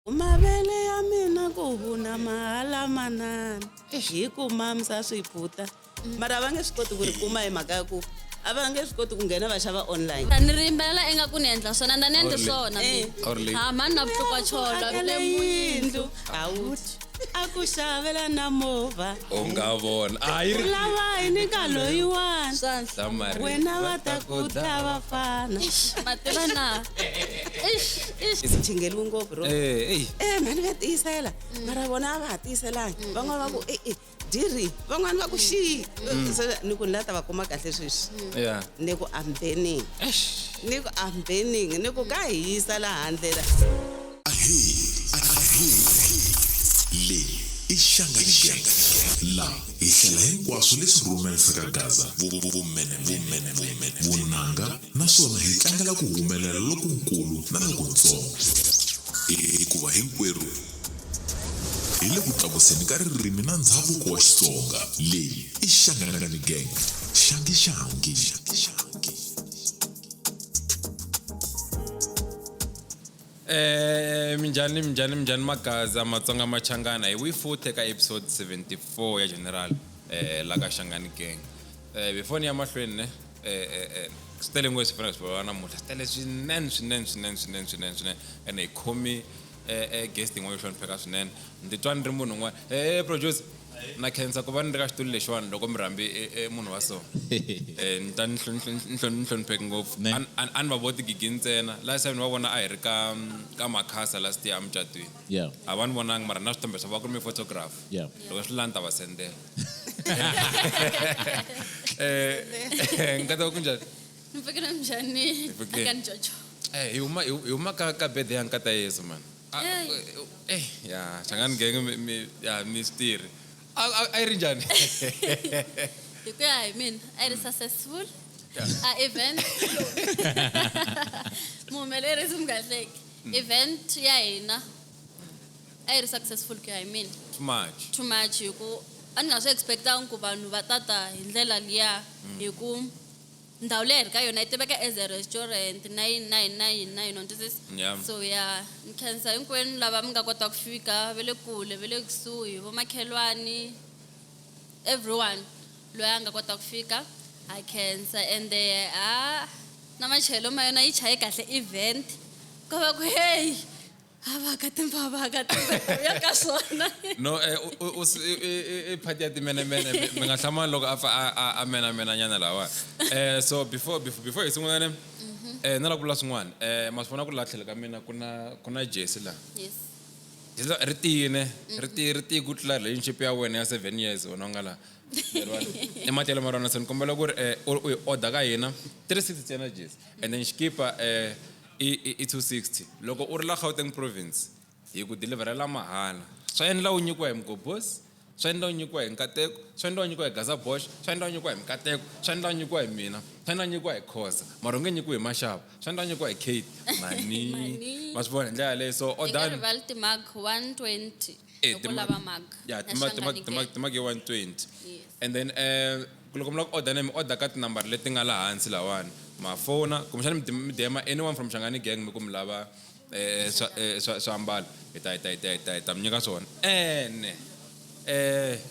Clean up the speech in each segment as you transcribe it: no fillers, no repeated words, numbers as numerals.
Mavele ya mina ku vuna mahala manana hi ku mamisa swiputa mara va nge swi koti ku ri kuma hi mhaka ya ku a va nge swi koti ku nghena va xava online. Ni ri yimbelela ingaku ni endla swona na ni endli swona Orly. Ha mhani na vutlukwa chola Akele yindlu a wu a ku xavela na movha U nga vona a yi u ri lava yini ka loyiwani Hlamari. wena va ta ku ta vafana mativa na Ixi, ixi. chingeliwi ngopfu ro Eh, ey. e mhani va tiyisela mara vona a va ha tiyiselangi van'wana va ku e-e diri van'wana va ku xi Se ni ku ni la ta va kuma kahle sweswi Yeah. ni ku I'm burning ni ku I'm burning ni ku ka hisa laha handle la Ahee, ahee. Leyi i Shangani Gang. La hi hlela hinkwaswo leswi rhumerisaka Gaza vumenemene, vunanga naswona hi tlangela ku humelela lokunkulu na lokuntsongo. Hikuva hinkwerhu hi le ku tlakuseni ka ririmi na ndzhavuko wa Xitsonga. Leyi i Shangani Gang. Xangi xangi. Minjhani minjhani minjhani magaza matsonga machangana hi futhi eka episode 74 ya general la ka Shangani Gang. Before ni ya mahlweni ne swi tele ngopfu swi fanele swi vulavula namuntlha swi tele swinene swinene swinene swinene swinene swinene ene hi khomi guest yin'wana yo hlonipheka swinene ni titwa ni ri munhu un'wana producer na khensa ku va ni ri ka xitulu lexiwani loko mi rhambi munhu wa so ni ta ni hlonipheki ngopfu Ne. A ni va vo tigigi ntsena last time ni va vona a hi ri ka makhasa last year emucatwini Yeah. a va ni vonangi mara na swithombe swa va ku ri mi photograph Yeah. loko swi la ni ta va sendela nkateko kunjhani Ni pfukile njhani pfukile. aka Jojo hi huma hi huma ka birthday ya nkata Yesu man. Hey. Ya Shangani Gang mi ya mi swi tirhi. A yi ri njhani? Hi ku ya hi mina a yi ri successful a event muhumelerisi mi nga hleki event ya hina a yi ri successful ku ya hi mina Too much. Too much hi ku a ni nga swi expectangi ku vanhu va tata hi ndlela liya hi ku ndhawu leyi hi ri ka yona yi tiveka as a restaurant na yini na yini na yini na yini wa twisisa Yeah. so ya ni khensa hinkwenu lava mi nga kota ku fika va le kule va le kusuhi vomakhelwani everyone loyi a nga kota ku fika ha khensa ende ha na machelo ma yona yi chaye kahle event ko va ku hey a va ka timbava ka timbava ya ka swona No i party ya timenemene mi nga hlamali loko a pfa a menamena nyana lawa. So before hi sungula ne na la ku vula swin'wana ma swi vona ku laha tlhelo ka mina ku na jersey laha. Yes. Jersey la ri tiyile ri tiye ku tlula relationship ya wena ya 7 years wena u nga laha. I matele ma rona se ni kombela ku ri u yi order ka hina 360 ntsena jersey and then xikipa i 260 loko u ri la Gauteng province hi ku deliverela mahala swa endla u nyikiwa hi Mgobozi swa endla u nyikiwa hi Nkateko swa endla u nyikiwa hi Gaza Bosch swa endla u nyikiwa hi Mkateko swa endla u nyikiwa hi mina swa endla u nyikiwa hi Khoza mara u nge nyikiwi hi Mashava swa endla u nyikiwa hi Kate Mani Mani. ma swi vona hi ndlela yaleyo so Hi nga order rivali timag 120 loko u lava mag Yeah, Na Shangani Gang. timag ya 120. Yes. And then loko mi lava ku order mi order ka tinambara leti nga laha hansi lahawani ma fona kumbexana mi DM anyone from Shangani Gang mi ku mi lava swiambalo hi ta hi ta hi ta hi ta hi ta mi nyika swona ene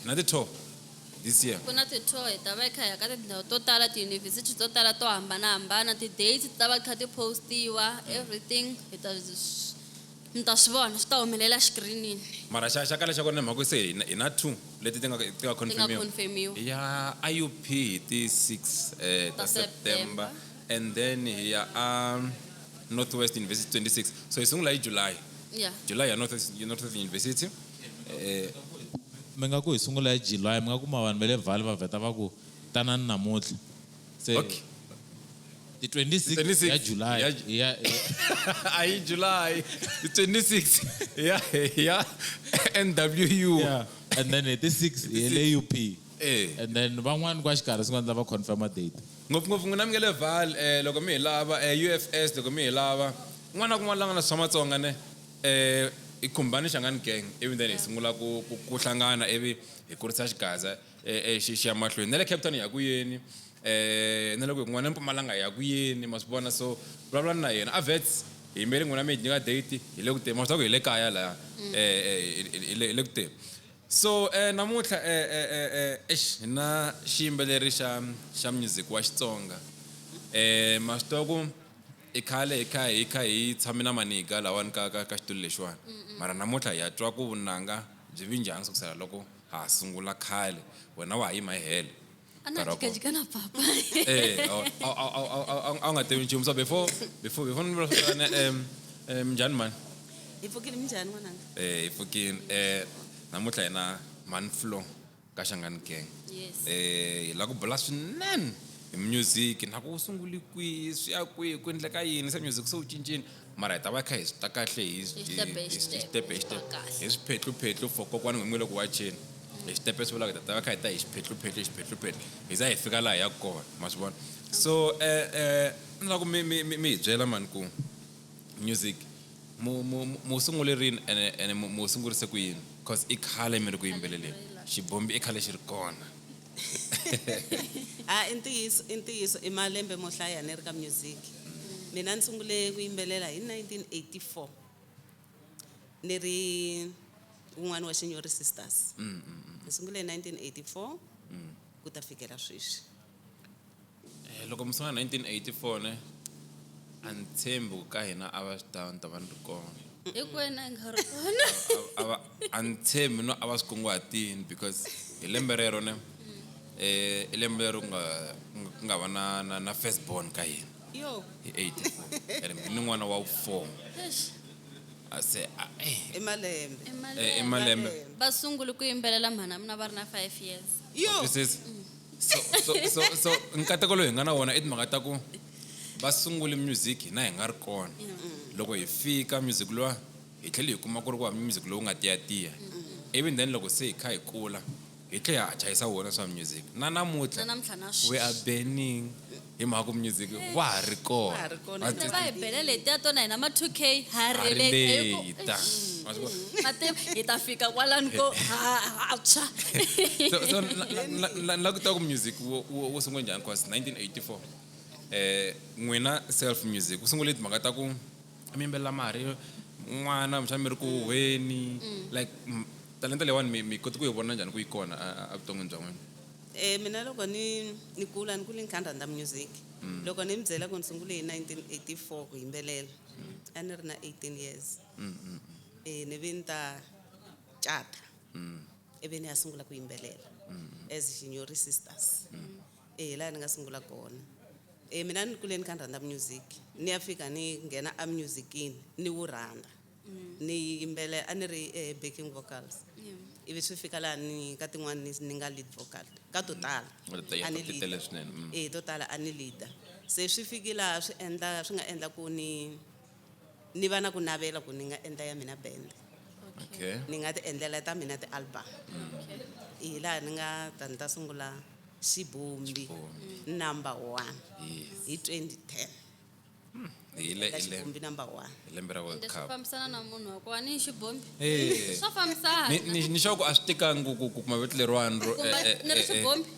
na ti-tour this year ku na ti-tour hi ta va hi kha hi ya ka tindhawu to tala tiyunivhesiti to tala to hambanahambana ti-dates ti ta va kha ti postiwa everything hi ta mi ta swi vona swi ta humelela xikirinini mara xa kale xa kona mhaka se hi na 2 leti ti nga ti nga ti nga confirmiwa confirmiwa ya IUP hi ti 6 ta Ta September September. and then hi ya a Northwest University 26 so hi sungula hi July yeah July ya Northwest University Mi nga ku hi sungula hi July mi nga kuma vanhu va le Vaal va vheta va ku tanani namuntlha se Okay. ti 26 26 ya July ya ya a hi July ti 26 ya NWU yeah and then hi ti 6 hi le UP and then van'wani kwa xikarhi swin'wana ta va confirm date ngopfungopfu n'wina mi nga le Vaal loko mi hi lava UFS loko mi hi lava un'wana na kun'wana la nga na swa Matsonga ne hi khumbani Shangani Gang ivi then hi sungula ku hlangana ivi hi kurisa xigaza xi ya mahlweni na le Cape Town hi ya ku yeni na loko hi kun'wana eMpumalanga hi ya ku yeni ma swi vona so vulavulani na yena a Wits Hi yimbeli n'wina mi hi nyika date, hi le ku teni. Ma swi tiva ku hi le kaya laha. Hi le ku teni. So namuntlha eish hi na xiyimbeleri xa xa music wa Xitsonga. Ma swi tiva ku i khale hi kha hi kha hi tshame na maniga lawani ka ka ka xitulu lexiwani. Mara namuntlha hi ya twa ku vunanga byi vi njhani kusukela loko ha ha sungula khale wena wa ha yima hi helo. A na Nkarhi wa kona. jikajika na papa. A wu nga tivi nchumu. So before ni vula swo tala, minjhani mhani? Hi pfukile, minjhani n'wananga? Hi pfukile. Namuntlha hi na Mhani Flo ka Shangani Gang. Yes. Hi lava ku bula swinene hi music na ku wu sungule kwihi, swi ya kwihi, ku endleka yini, se music se wu cincile. Mara hi ta va hi kha hi swi ta kahle hi Hi step by step, step hi step, kahle. hi swiphetluphethlu for kokwani n'wini loko wa chini. Hi xitepe swi vulaka hi ta va kha hi ta hi xiphetluphethlu, hi xiphetluphethlu, hi za hi fika laha hi yaka kona, ma swi vona. So ni lava ku mi hi byela mani ku music mu sungule rini ene mu sungurise ku yini, cause i khale mi ri ku yimbeleleni, xibombi i khale xi ri kona. A i ntiyiso, i ntiyiso, i malembe mo hlaya ni ri ka music. Mina ni sungule ku yimbelela hi 1984 ni ri wun'wani wa Shinyori Sisters. Ni sungule hi 1984 ku ta fikela sweswi. Loko mi sungula 1984 ne, a ni tshembi ku ka hina a va swi ta ni ta va ni ri kona. Hinkwenu a nga ri kona. A ni tshembi no a va swi kunguhatini, because hi lembe rero ne, i lembe leri ku nga va na first born ka hina. Yo. Hi 84. Ene ni n'wana wa 4. Eish. A se, a, eh. I malembe. I malembe. I malembe. Va sungule ku yimbelela mhana mina va ri na 5 years. Yo. Twisisa? So nkateko lowu hi nga na wona i timhaka ta ku va sungule music hina hi nga ri kona. Loko hi fika music luwa hi tlhela hi kuma ku ri ku hava music lowu nga tiyatiya. Even then loko se hi kha hi kula hi tlhela ha chayisa wona swa music. Na namuntlha, Na namuntlha na we are burning hi mhaka ku music wa ha ri kona. Wa ha ri kona. Wa Se va hi bele letiya tona hina ma 2K ha Ha ri ri late. Hi ku, late. Ma swi vona? Matimu, hi ta fika kwalano ko, ha, ha, tshwa. So, na ku tiva ku music wo sungula njhani, cause 1984 n'wina self music wu sungule timhaka ta ku a mi yimbelela ma ha ri n'wana, kumbexana mi ri ku huhweni, like talenta leyiwani mi koti ku yi vona njhani ku yi kona a vuton'wini bya n'wina? Mina loko ni kula, ni kule ni kha ni rhandza music. Loko ni mi byela ku ni sungule hi 1984 ku yimbelela, a ni ri na 18 years. Ni vi ni ta cata. Ivi ni ya sungula ku yimbelela as Shinyori Sisters. Laha ni nga sungula kona. Mina ni kule ni kha ni rhandza music. Ni ya fika ni nghena a musicini, ni wu rhandza. Ni yimbelela, a ni ri backing vocals. Ivi swi fika laha ni ka tin'wani ni nga lead vocal. Ka to tala. Wa ti A ni ti leader. tele swinene. To tala a ni leader. Se swi fiki laha swi endla, swi nga endla ku ni va na ku navela ku ni nga endla ya mina band. Okay. Ni nga ti endlela ta mina ti-album. Hi laha ni nga ta ni ta sungula Xibombi Xibombi. number 1. Yes. Hi 2010. Hi le, Ka hi le. Xibombi number 1. Hi lembe ra World Ende swi Cup. fambisana na munhu wa kona, ni Xibombi. Eh. Swa fambisana. Ni sure ku a swi tikangi ku kuma vito leriwani ro, Kumba ni ri Xibombi?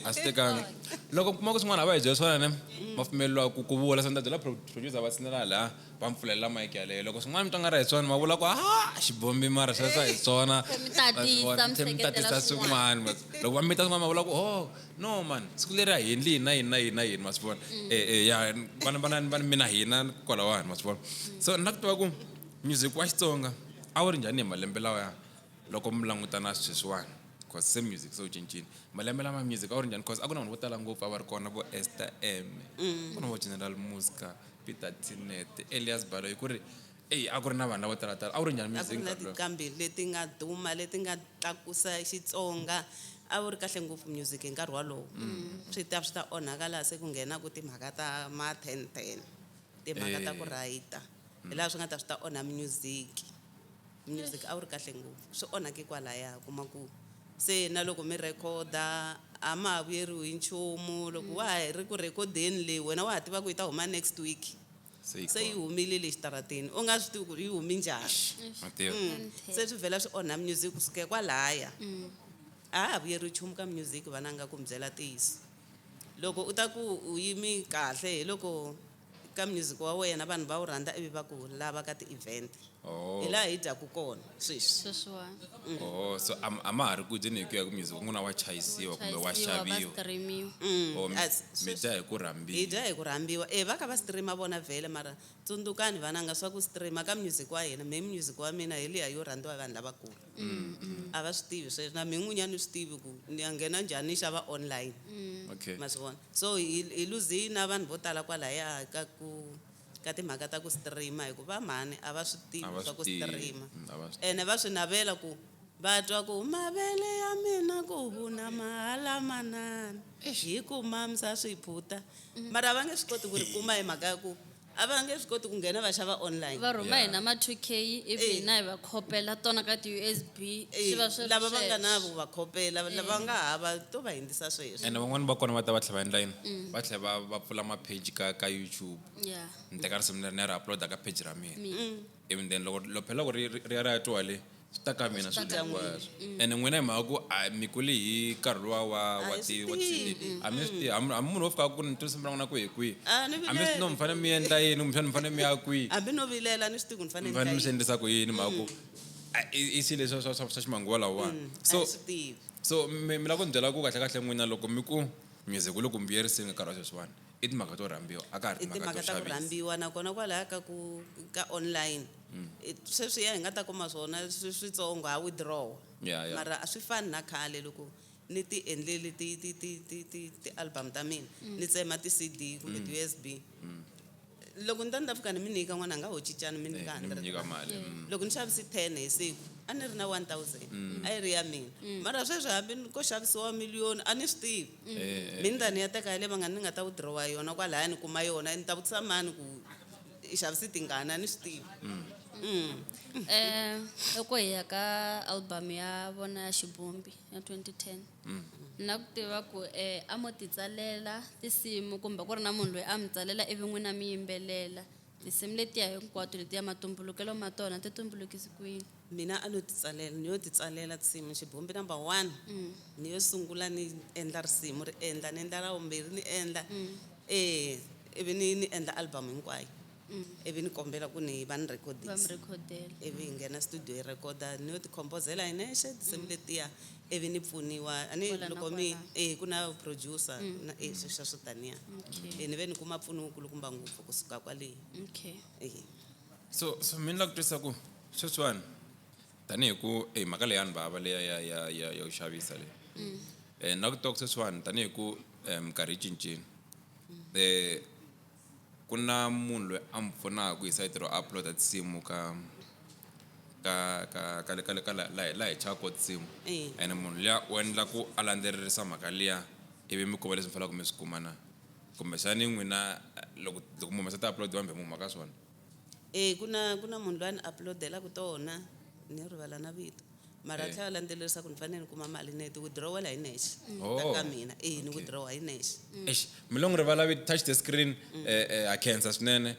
A swi tikangi. Loko kuma ku swin'wana a va hi byela swona ne, va pfumeleriwa ku vula, se ni ta byela producer va tshinela laha, va mi pfulelela mic yaleyo. Loko swin'wana mi twa nga ri hi swona, ma vula ku, Xibombi mara sweswo a hi swona. Mi tatisa, mi Tlhe mi tatisa seketela swin'wana. Loko va mita swin'wana, ma vula ku, oh, no man, siku leri a hi endli yini na yini na yini na yini, ma swi vona. Ya, vana mina hina kwalawani, ma swi vona. So ni la ku tiva ku music wa Xitsonga a wu ri njhani hi malembe lawa ya loko mi langutana sweswiwani, cause se music se wu cincile. Malembe lama music a wu ri njhani, cause a ku na vanhu vo tala ngopfu a va ri kona, vo Esther M, ku na vo General Muska, Peter Tinet, Elias Baloyi, ku ri ey a ku ri na vanhu lavo talatala. A wu ri njhani A ku music ri na nkarhi lowu? tinqambi leti nga duma, leti nga tlakusa Xitsonga. A wu ri kahle ngopfu music hi nkarhi walowo. Swi ta swi ta onhaka laha se ku nghenaku timhaka ta ma 10-10, timhaka ta ku rhayita. Hi laha swi nga ta swi ta onha music. Music a wu ri kahle ngopfu. Swi onhake kwalaya, kuma ku se na loko mi rhekhoda a ma ha vuyeriwi hi nchumu. Loko wa ha ri ku rhekhodeni leyi, wena wa ha tiva ku yi ta huma next week. Se yi Se yi kona. humile le xitarateni, u nga swi tivi ku yi humi njhani. Ma tiva. Se swi vhela swi onha music kusuka kwalaya. A ha vuyeriwi nchumu ka music, vananga ku mi byela ntiyiso. Loko u ta ku u yimi kahle hi loko ka music wa wena vanhu va wu rhandza ivi va ku lava ka ti-event. Oh. Hi laha hi dyaku kona sweswi. Sweswiwani. Oh, so a ma ha ri ku dyeni hi ku ya ku music wa n'wina wa chayisiwa kumbe wa Chayisiwa, va xaviwa. streamiwa. Or mi dya hi ku Hi rhambiwa. dya hi ku rhambiwa. E va kha va streama vona vhele mara tsundzukani vananga swa ku streama ka music wa hina, me music wa mina hi liya yo rhandziwa hi vanhu lavakulu. A va swi tivi sweswo na mina n'winyi a ni swi tivi ku ni ya nghena njhani ni xava online. Okay. Ma swi vona? So hi luze na vanhu vo tala kwalaya ka ku ka timhaka ta ku streama hi ku va mhani a va swi tivi A va swa swi ku tivi. streama. A va swi Ene va swi navela ku va twa ku mavele ya mina ku vuna mahala manana hi ku mamisa swiphuta, mara a va nge swi koti ku ri kuma hi mhaka ya ku a va nge swi koti ku nghena va xava online. Va rhuma Yeah. hina ma 2K ivi Eh. hina hi va khopela tona ka ti-USB swi va swi ri Lava va nga na sweswo. vo va khopela, lava nga hava to va hindzisa sweswo. Ene van'wani va kona va ta va tlhela va endla yini? Va tlhela va pfula ma-page ka YouTube. Yeah. Ni teka risimu leri ni ya ri upload-a ka page ra mina. Mina. Ivi then loko phela loko ri ya ri ya twiwa le, swi ta ka mina Swi ta swilo ka hinkwaswo. Ene n'wina hi mhaka ku a mi kule hi nkarhi luwa A wa hi ti swi wa ti-CD. tivi. A mi swi tivi, hambi munhu wo fika a ku ni twa risimu ra n'wina kwihi kwihi. A ni A mi swi vileli. no mi fanele mi endla yini, kumbexana mi fanele mi ya kwihi. Hambi no vilela ni swi tivi ku ni fanele Mi ni fanele mi endla swi yini. endlisa ku yini mhaka ku i swilo leswi swa ximanguva lawawani. A So hi swi tivi. so mi lava ku ni byela ku kahle kahle n'wina loko mi ku music wu le ku mi vuyeriseni ka nkarhi wa sweswiwani, i timhaka to rhambiwa, a ka ha ri I timhaka timhaka to ta ku xavisa. rhambiwa nakona kwalaya ka ku ka online sweswiya hi nga ta kuma swona switsongo ha withdraw. Yeah, yeah. Mara a swi fani na khale loko ni ti endleli ti-album ta mina ni tsema ti-CD kumbe ti-USB. Loko ni ta ni ta fika ni mi nyika n'wana a nga ho cincana mi nyika Ni mi 100 nyika rand. mali. Loko ni xavisi 10 hi siku a ni ri na 1000 a yi ri ya mina. Mara sweswi hambi ko xavisiwa miliyoni a ni swi tivi. Mi ni ta ni ya teka ya le va nga ni nga ta withdraw yona kwalaya ni kuma yona ni ta vutisa mani ku i xavisi tingani a ni swi tivi. Loko hi ya ka album ya vona ya Xibombi ya 2010. Ni la ku tiva ku a mo ti tsalela tinsimu kumbe ku ri na munhu loyi a mi tsalela ivi n'wina mi yimbelela. Tinsimu letiya hinkwato letiya matumbulukelo ma tona ti tumbulukise kwini? Mina a no ti tsalela, ni yo ti tsalela tinsimu Xibombi number 1. Ni yo sungula ni endla risimu ri endla, ni endla ra vumbirhi ni endla. Ivi ni endla album hinkwayo. Ivi ni kombela ku ni va ni recordisa. Va mi rhekhodela. Ivi hi nghena studio hi rhekhoda, ni yo ti composela hi nexe tinsimu letiya ivi ni pfuniwa. A ni Kwala na loko mi kwala. ku na producer na sweswiya swo taniya. Ni ve ni kuma mpfuno wu kulukumba ngopfu kusuka kwale. So mina la ku twisa ku sweswiwani tanihi ku mhaka leyi ya ni vava leya ya ku xavisa leyi. Na ku twa ku sweswiwani tanihi ku minkarhi yi cincile. Ku na munhu loyi a mi pfunaka hi sayiti ro upload tinsimu ka la hi chaka kona tinsimu. Ene munhu luya u endla ku a landzelerisa mhaka liya ivi mi kuma leswi mi faneleke mi swi kuma na. Kumbexani n'wina loko mi humesa ti-upload vanhu mi huma ka swona. Ku na munhu loyi a ni uploadelaka tona ni rivala na vito. Mara a tlhela a landzelerisa ku ni fanele ni kuma mali ni ti withdrawela hi nexe. Ta ka mina. Ni withdraw hi nexe. Eish, mi lo n'wi rivala vito, touch the screen, ha khensa swinene.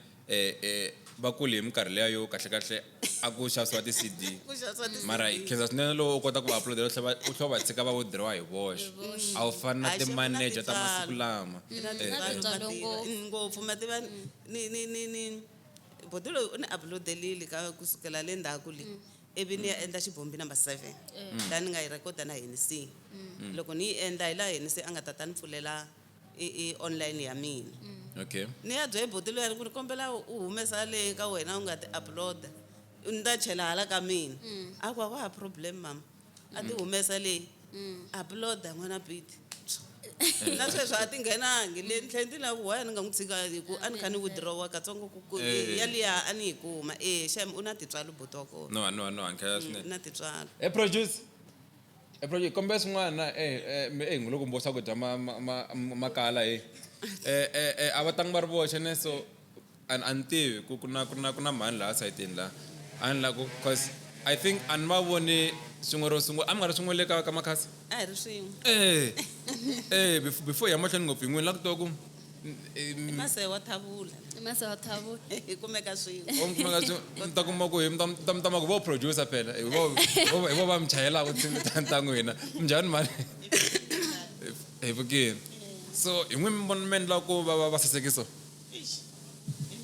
Va kule hi minkarhi liya yo kahle kahle a ku xavisiwa ti-CD. Ku xavisiwa ti-C D. Mara hi khensa swinene loko u kota ku va uploadela, u tlhela va tshika va withdraw hi voxe. A wu fani na A xi ri na ti-manager ta masiku tintswalo. lama. Ti na Na tintswalo, tintswalo ma tiva. ngopfu. Ngopfu, ma tiva ni boti loyi u ni uploadelile ka kusukela le ndzhaku le. Ivi ni ya endla Xibombi number 7. Laha ni nga yi rhekhoda na Hennessy. Loko ni yi endla hi laha Hennessy a nga ta ta ni pfulela i online ya mina. Ni ya byela boti loyi ku ni kombela u humesa le ka wena u nga ti upload-a. Ni ta chela hala ka mina. A ku a wa ha problem mama. A ti humesa le. Upload-a n'wana Pete. Na sweswo a ti nghenangi le ni tlhela ni lava ku why ni nga n'wi tshika hi ku a ni kha ni withdraw katsongo ku ku yaliya a ni yi kuma. Xem u na tintswalo buti wa kona. No, no, no, a ni khensa swinene. U na tintswalo. Produce. Produce, kombe swin'wana, n'wi loko mbo swakudya makala, A va tangi va ri voxe ne, so a ni tivi ku ku na mhani laha sayitini laha. A ni la ku, because I think a ni va voni swin'we ro sungula. A mi nga ri swin'we le ka Makhasa? A hi ri swin'we. Before hi ya mahlweni ngopfu hi n'wini, la ku tiva ku, I Masewa Thavula. I Masewa Thavula. Hi kumeka swin'we. O mi kumeka swin'we. Mi ta kuma ku hi, mi ta, mi ta, mi ta ma ku vo producer phela. Hi vo, hi vo va mi chayelaka tinsimu ta n'wina. Minjhani mhani? Hi pfukile. So hi n'wi mi vona mi endla ku va sasekisa? Eish.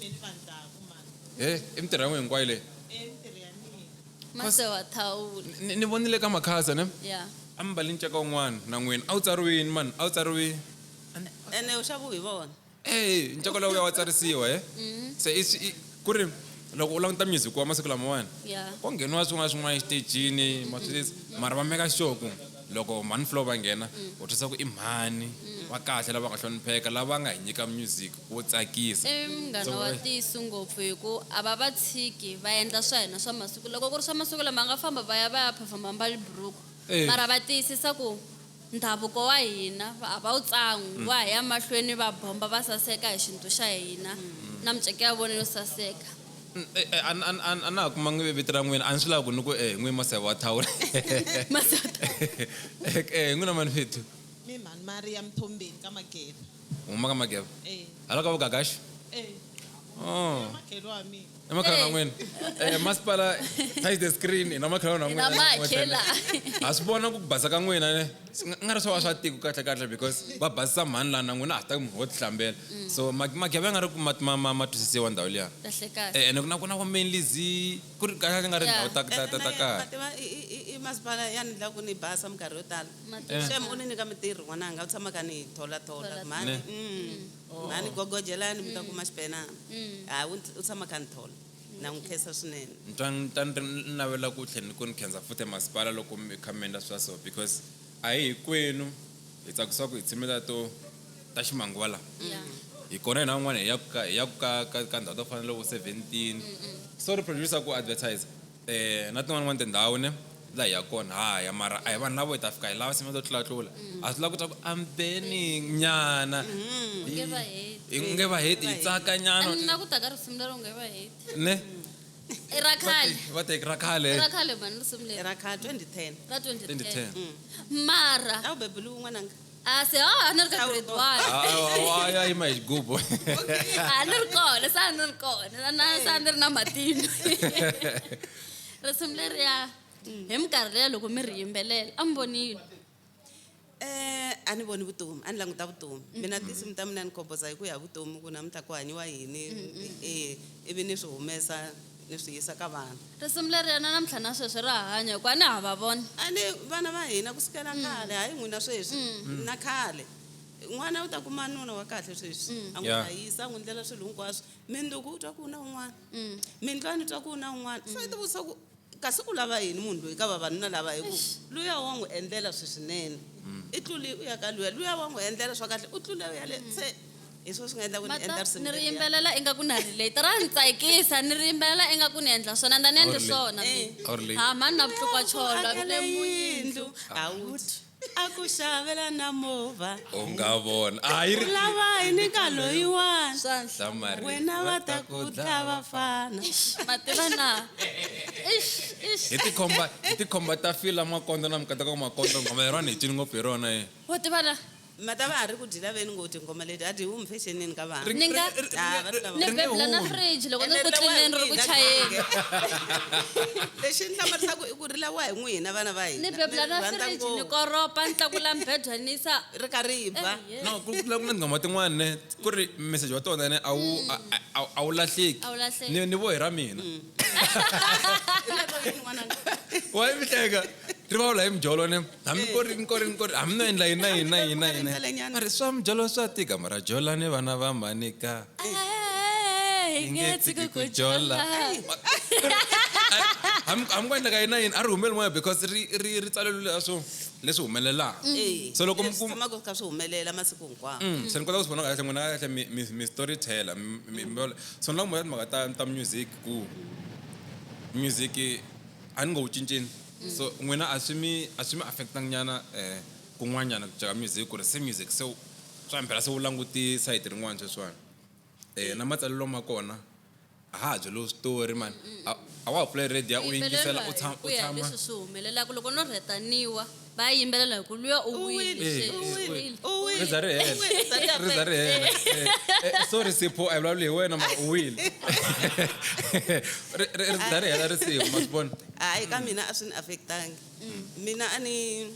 mi ni va ndzhaku mani He, i mintirho ya n'wina hinkwayo leyi. i mintirho ya mina. Mase wa thawula. Ni vonile ka makhasa ne? Ya. A mi mbale nceka wun'wana na n'wina. A wu tsariwini mani? A wu tsariwi. Ene u xaviwi hi vona. Eh, nceka lowu ya wa tsarisiwa he. Se i ku ri loko u languta music wa masiku lamawani. Ya. Ko ngheniwa swin'wana swin'wana exitejini, ma swi twisisa? Mara va meka sure ku loko mhani Flo va nghena, u twisa ku i mhani wa kahle lava nga hlonipheka, lava nga hi nyika music wo tsakisa. I munghana So, wa eh, ntiyiso ngopfu hi ku a va va tshiki va endla swa hina swa masiku. Loko ku ri swa masiku lama nga famba va ya va ya perform-a mbali buruku. Eh. Mara va tiyisisa ku ndhavuko wa hina a va wu tsan'wi, wa ha ya mahlweni va bomba va saseka hi xintu xa hina na miceka ya vona yo saseka. A na ha kumangi vito ra n'wina, a ni swi lavi ku ni ku n'wina Maseve wa thawula. Maseve wa thawula. N'wina mhani Fethu? Mi mhani Maria Mthombeni ka Mageva. U huma ka Mageva? Eh. Hala ka Vugagashi? Eh. Oh. Makhelwa wa mina. I makhelwa wa n'wina. Masipala touch the screen, hina makhelwa wa n'wina. Hina makhela. Ha swi vona ku basa ka n'wina ne? Swi nga ri swo va swa tiko kahle kahle because va basisa mhani laha na n'wina a ha ta ku ho tihlambela. So Mageva ya nga ri ku ma twisisiwa ndhawu liya. Kahle kahle. Ene ku na ku na vo mainly Z, ku ri kahle nga ri Yeah. ndhawu ta kahle. Ma tiva i masipala ya ni endla ku ni basa minkarhi yo tala. Mativa. Shem u ni nyika mintirho n'wananga, u tshama ka ni thola thola. Thola, Mhani, Ne. Mhani gogojelani mi ta kuma xipenana. Ha, u tshama ka ni thola. Na n'wi khensa swinene. Ni twa ni twa ni ri ni navela ku tlhela ni ku ni khensa futhi masipala loko mi kha mi endla swa so because a hi hinkwenu hi tsakisiwa ku hi tshimela to ta ximanguva lawa. Yeah. Hi kona hina van'wana hi yaku ka hi yaku ka ka ka ndhawu to fana na loko 17. Sorry producer ku advertise. Na tin'wana tindhawu ne laha hi ya kona ha ya mara a hi vanhu lavo hi ta fika hi lava sima to tlulatlula. A swi lava ku twa ku I'm burning nyana. U nge va heti. Hi nge va heti, hi tsaka nyana. A ni na ku ta ka risimu leri u nge va heti. Ne? I ra khale. Va teki ra khale. I ra khale mhani risimu leri. I ra khale, 2010. Ra 2010. 2010. Mara. A wu bebuli n'wananga. A se a ni ri ka grade 1. A ya yima hi xigubu. A ni ri kona, se a ni ri kona. Na se a ni ri na matino. Risimu leriya hi minkarhi liya loko mi ri yimbelela a mi vonile. A ni voni vutomi, a ni languta vutomi. Mina tinsimu ta mina ni composa hi ku ya vutomi ku namuntlha ku hanyiwa yini, ivi ni swi humesa ni swi yisa ka vanhu. Risimu leriya na namuntlha na sweswi ra hanya hikuva a ni ha va vona. A ni vana va hina kusukela khale, hayi n'wina sweswi, na khale. N'wana u ta kuma nuna wa kahle sweswi. A n'wi hlayisa, a n'wi endlela swilo hinkwaswo. Minduku u twa ku na un'wana. Mindlwani u twa ku na un'wana. Se i ti vutisa ku kasi u lava yini munhu loyi ka vavanuna lava hi ku luya wa n'wi endlela swi swinene. I tluli u ya ka luya, luya wa n'wi endlela swa kahle, u tlule u ya le. Se hi swona swi nga endla ku ni Mata, endla risimu ni ri leriya. yimbelela ingaku na relate. Ra ni tsakisa, ni ri yimbelela ingaku ni endla swona, ni ta ni endli Awuri swona le- mina. Awuri le- Ha, mhani na vutlukwa cholo, Akela a vile yindlu, a wu twi, a ku xavela na movha. U nga vona. A yi ri U lava yini ka loyiwani? Swandla. Hlamari. Wena va ta ku dlaya vafana. Eish, ma tiva na? Eish, eish. Hi tikhomba, hi tikhomba ta fila makondo na mikateko ya makondo, ngoma leriwani hi cini ngopfu hi rona ye. Wa tiva na? Mata va ha ri ku dyi laveni ngopfu tinghoma leti, a dyi humi fexenini ka vanhu. Ni nga Ah, va ri lava. ni Ri nge bebula na humi. fridge loko ni Ene ri ku ri lawa hi tlineni ri ku n'wina, chayeni. Lexi ni hlamarisaka i ku ri lawa hi n'wina vana va hina. Ni bebula na Mi ri rhandza fridge ni ngopfu. koropa ni tlakula mbhedwa ni yisa Ri ka ri ba. Eh, yeah. No, ku ku na tinghoma tin'wana ne ku ri message wa tona ne a wu a wu lahleki. A wu lahleki. Ni vo hi ra mina. I lava yini n'wananga? Wa yi hleka. Ri vulavula hi mijolo ne. Hambi ko ri ko ri ko ri hambi no endla yini na yini na yini na yini. Rimbelela A ri swa mijolo swa tika mara jola ni vana va mhani ka. Hi nge tshiki ku jola. Hambi hambi ku endleka yini na yini a ri humeli moya because ri ri ri tsaleriwe leswo leswi humelelaka. Eh, So loko mi leswi kuma tshamaka swi kha swi humelela masiku hinkwawo. Se ni kota ku swi vona kahle n'wina kahle mi storyteller so ni lava ku vula timhaka ta music ku music a ni ngo wu cincini. So n'wina a swi mi a swi mi affect-angi nyana kun'wanyana ku cinca ka music ku ri se music se swa phela se wu languti sayiti rin'wana sweswiwani. Na matsalelo ma kona a ha ha byeriwi switori mani. A wa ha pfula radio u yingisela u tshama ku u ya tshama. leswi swi humelelaka loko no rhetaniwa va yimbelela hi ku luya u U wile, wile, se, u u wile, wile. u wile. Ri za ri hela. U wile, za ri Ri za ri hela. Sorry Sipho, a hi vulavuli hi wena mara u wile. Ri za ri hela risimu, ma swi vona? Hayi ka mina a swi ni affect-angi. Mina a ni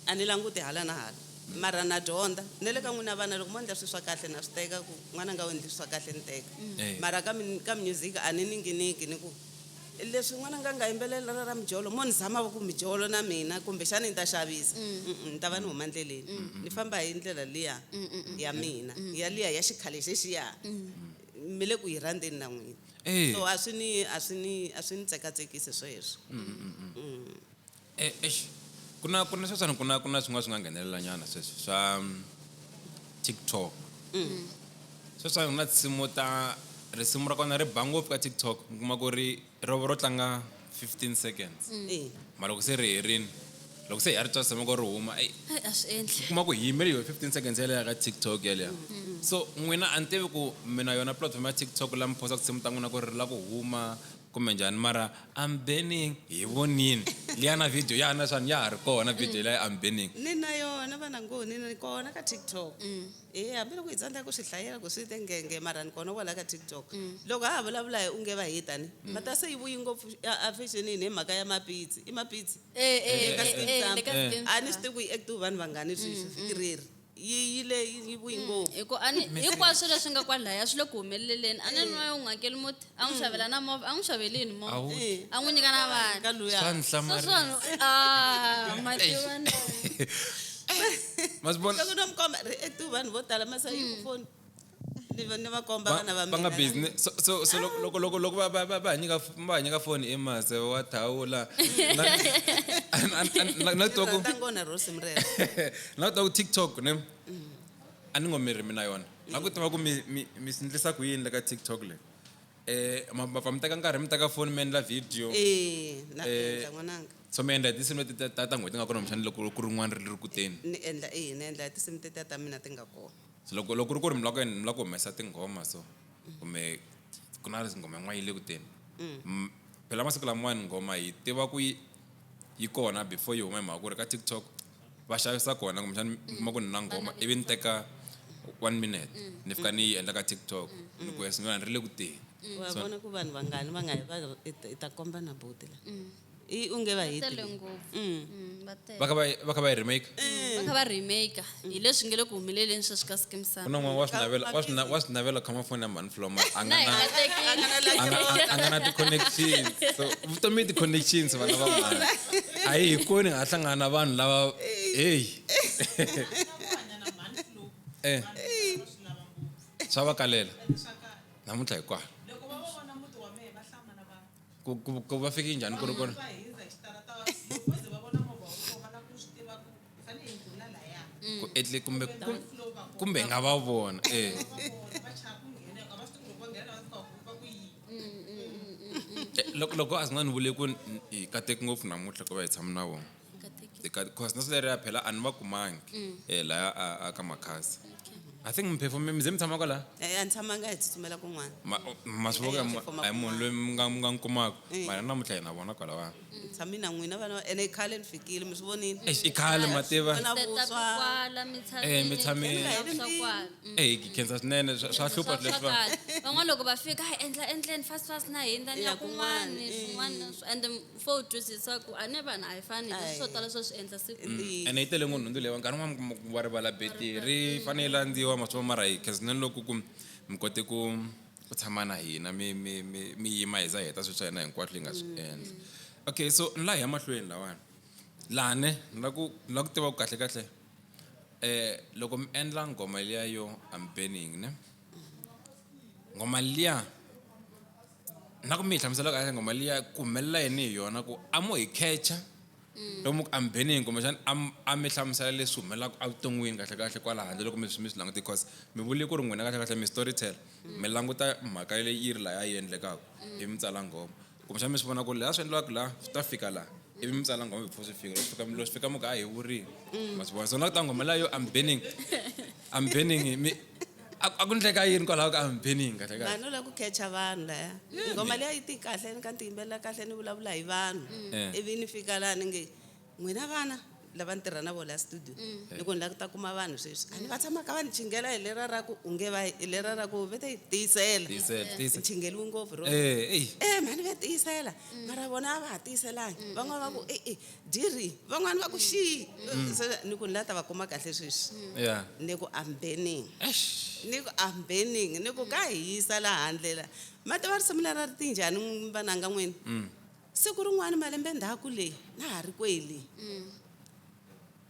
a ni languti hala na hala. Mara na dyondza na le ka n'wina vana loko mo endla swilo swa kahle na swi teka ku n'wana nga u endli swa kahle ni teka. Mara ka music a ni ninginiki ni ku leswi n'wana nga nga yimbelela ra mijolo mo ni zama ku mijolo na mina kumbexani ni ta xavisa. Ni ta va ni huma ndleleni ni famba hi ndlela liya ya mina ya liya ya xikhale xexiya mi le ku yi rhandzeni na n'wina. So a swi ni tsekatsekisi sweswo. Eish, ku na sweswiwani ku na swin'wana swi nga nghenelela nyana sweswi swa TikTok. Sweswiwani ku na tinsimu ta risimu ra kona ri ba ngopfu ka TikTok, mi kuma ku ri ro tlanga 15 seconds. Mara loko se ri herini, loko se hi ya ri twa sema ku ri huma, ey, Ai, a swi endli. Kuma ku hi yimele yo 15 seconds yaleyo ka TikTok yaleyo. So n'wina a ni tivi ku mina yona platform ya TikTok la mi postaka tinsimu ta n'wina ku ri la ku huma kumbe njhani, mara I'm burning hi vonini liya na video ya na swani ya ha ri kona video liya I'm burning. Ni na yona vana ngo ni na kona ka TikTok. Hambi loko hi tsandzeka ku swi hlayela ku swi te ngenge, mara ni kona kwala ka TikTok. Loko ha ha vulavula hi unge va hi tani va ta se yi vuyi ngopfu a fashionini hi mhaka ya mapitsi i mapitsi. Ka Skeem Saam. Le ka Skeem A ni Saam. swi tivi ku yi active vanhu vangani sweswi reri yi le yi vuyi ngopfu. Hi ku a ni hinkwaswo leswi nga kwalaya swi le ku humeleleni, a ni nwa u n'wi hakeli muti, a n'wi xavela na movha, a n'wi xaveli yini movha, Awu. A n'wi nyika na vana. Ka luya. Swa ni So hlamarisa. swona a mativa na. Ma swi vona. Loko no mi komba ri active vanhu vo tala masa yi ku foni ni va komba vana va va nga mina. busy so loko va hi nyika foni i mase wa thawula na twa ku ta ngona rosimu rero. Na twa ku TikTok ne a ni ngo mi ri mina yona na ku tiva ku mi swi endlisa ku yini le ka TikTok le, ma pfa mi teka nkarhi mi teka foni mi endla video. Na endla n'wananga. So mi endla hi tinsimu leti ta n'hweti nga kona kumbexana loko ku ri rin'wana ri ri ku teni? Ni endla ni endla hi tinsimu tetiya ta mina ti nga kona. So loko ri ku ri mi lava ku mi lava ku humesa tinghoma, so kumbe ku na nghoma yin'wana yi le ku teni. Phela masiku lamawani nghoma hi tiva ku yi kona before yi huma hi mhaka ku ri ka TikTok va xavisa kona, kumbexana mi kuma ku ni na nghoma ivi ni teka one minute ni fika ni yi endla ka TikTok ni ku sin'wana ri le ku teni. Wa vona ku vanhu vangani va nga va i ta komba na buti la i unge va hiti. Tele ngopfu. Va tele. Va kha va yi remake. Va kha va remake hi leswi nge le ku humeleleni sweswi ka Skeem Saam. Ku na un'wana wa swi navela wa swi navela khoma foni ya mhani Floma a nga Na hi na nga tekile. a nga na ti-connections, so vutomi i ti-connections vana va mhani a hi hikoni nga hlangana na vanhu lava heyi hanya na mhani Flo. Vanhu swi lava ngopfu. Swa va kalela. Swa kahle. Namuntlha hikwalo. Loko va vona muti wa mehe va hlamala vanhu. Ku va fike njhani ku ri kona? Va hindza hi xitarata loko vo ze va vona movha wa kona va lava ku swi tiva ku hi fanele hi ndlula laya. Ku etle kumbe Mhani Flo va kona. kumbe hi nga va vona Va vona va chava ku nghena a va swi tivi ku loko va nghena va fika va ku yini. Loko a swi nga ni vule ku hi kateki ngopfu namuntlha ku va hi tshama na vona. Cause na swileriya phela a ni va kumangi laya a ka makhasi. I think mi perform mi ze mi tshama kwala. A ni tshamanga, hi tsutsumela kun'wana. Ma swi vona. Hi performa A hi munhu loyi mi nga n'wi kumaka, mara namuntlha hi na vona kwalawani. Tshami na n'wina vana ene khale ni fikile mi swi vonile. Eish, i khale mativa. Na Set up vuswa. kwala mi Eh, mi tshamile tshamile. swa kwala. Eh, hi khensa swinene, swa hlupha Swa leswi va kahle. Van'wana loko va fika hi endla endleni fast fast na hindza ni ya Ya kun'wana kun'wana, swin'wana ende fo u twisisa ku a ne vanhu a hi fani leswi swo tala swo swi endla siku. Ene yi tele ngopfu nhundzu leyiwa, nkarhi wun'wana mi kuma ku va rivala betiri fanele yi landziwa maswo, mara hi khensa swinene loko ku mi kote ku tshama na hina mi yima hi za hi heta swilo swa hina hinkwaswo hi nga swi endla. Okay, so ni la hi ya mahlweni lawani lani ni la ku tiva ku kahle kahle loko mi endla nghoma liya yo I'm burning ne nghoma liya na ku mi hi hlamusela kahle nghoma liya ku humelela yini hi yona, ku a mo hi catcha loko mi ku I'm burning, kumbexana a mi hlamusela leswi humelelaka evuton'wini kahle kahle kwala handle loko mi swi languti, cause mi vule ku ri n'wina kahle kahle mi storyteller, mi languta mhaka leyi yi ri laya yi endlekaka ivi mi tsala nghoma, kumbexana mi swi vona ku laha swi endliwaka laha swi ta fika laha ivi mi tsala nghoma before swi fika. Loko swi fika mi ku a hi vurini ma swi vona. So na ku ta nghoma liya yo I'm burning, I'm burning, mi a ku ndleka yini kwalaho ka I'm burning kahle kahle? Vanhu lava ku catcha vanhu laya nghoma liya yi ti kahle ni ka ni ti yimbelela kahle ni vulavula hi vanhu. Ivi ni fika laha ni nge n'wina vana lava ni tirha na vona la studio ni ku ni lava ku ta kuma vanhu sweswi a ni va tshamaka va ni chingela hi lera ra ku u nge va hi lera ra ku ve te tiyisela Tiyisela, tiyisela. Ni chingeliwi ngopfu ro Eh, eyi e mhani va tiyisela mara vona a va ha tiyiselangi van'wana va ku e-e diri van'wana va ku xi Se ni ku ni la ta va kuma kahle sweswi ya ni ku I'm burning Eish. ni ku I'm burning ni ku ka hisa laha handle la ma tiva risimu lera ri tinjhani vananga n'wini siku rin'wana malembe ndzhaku leyi na ha ri kweli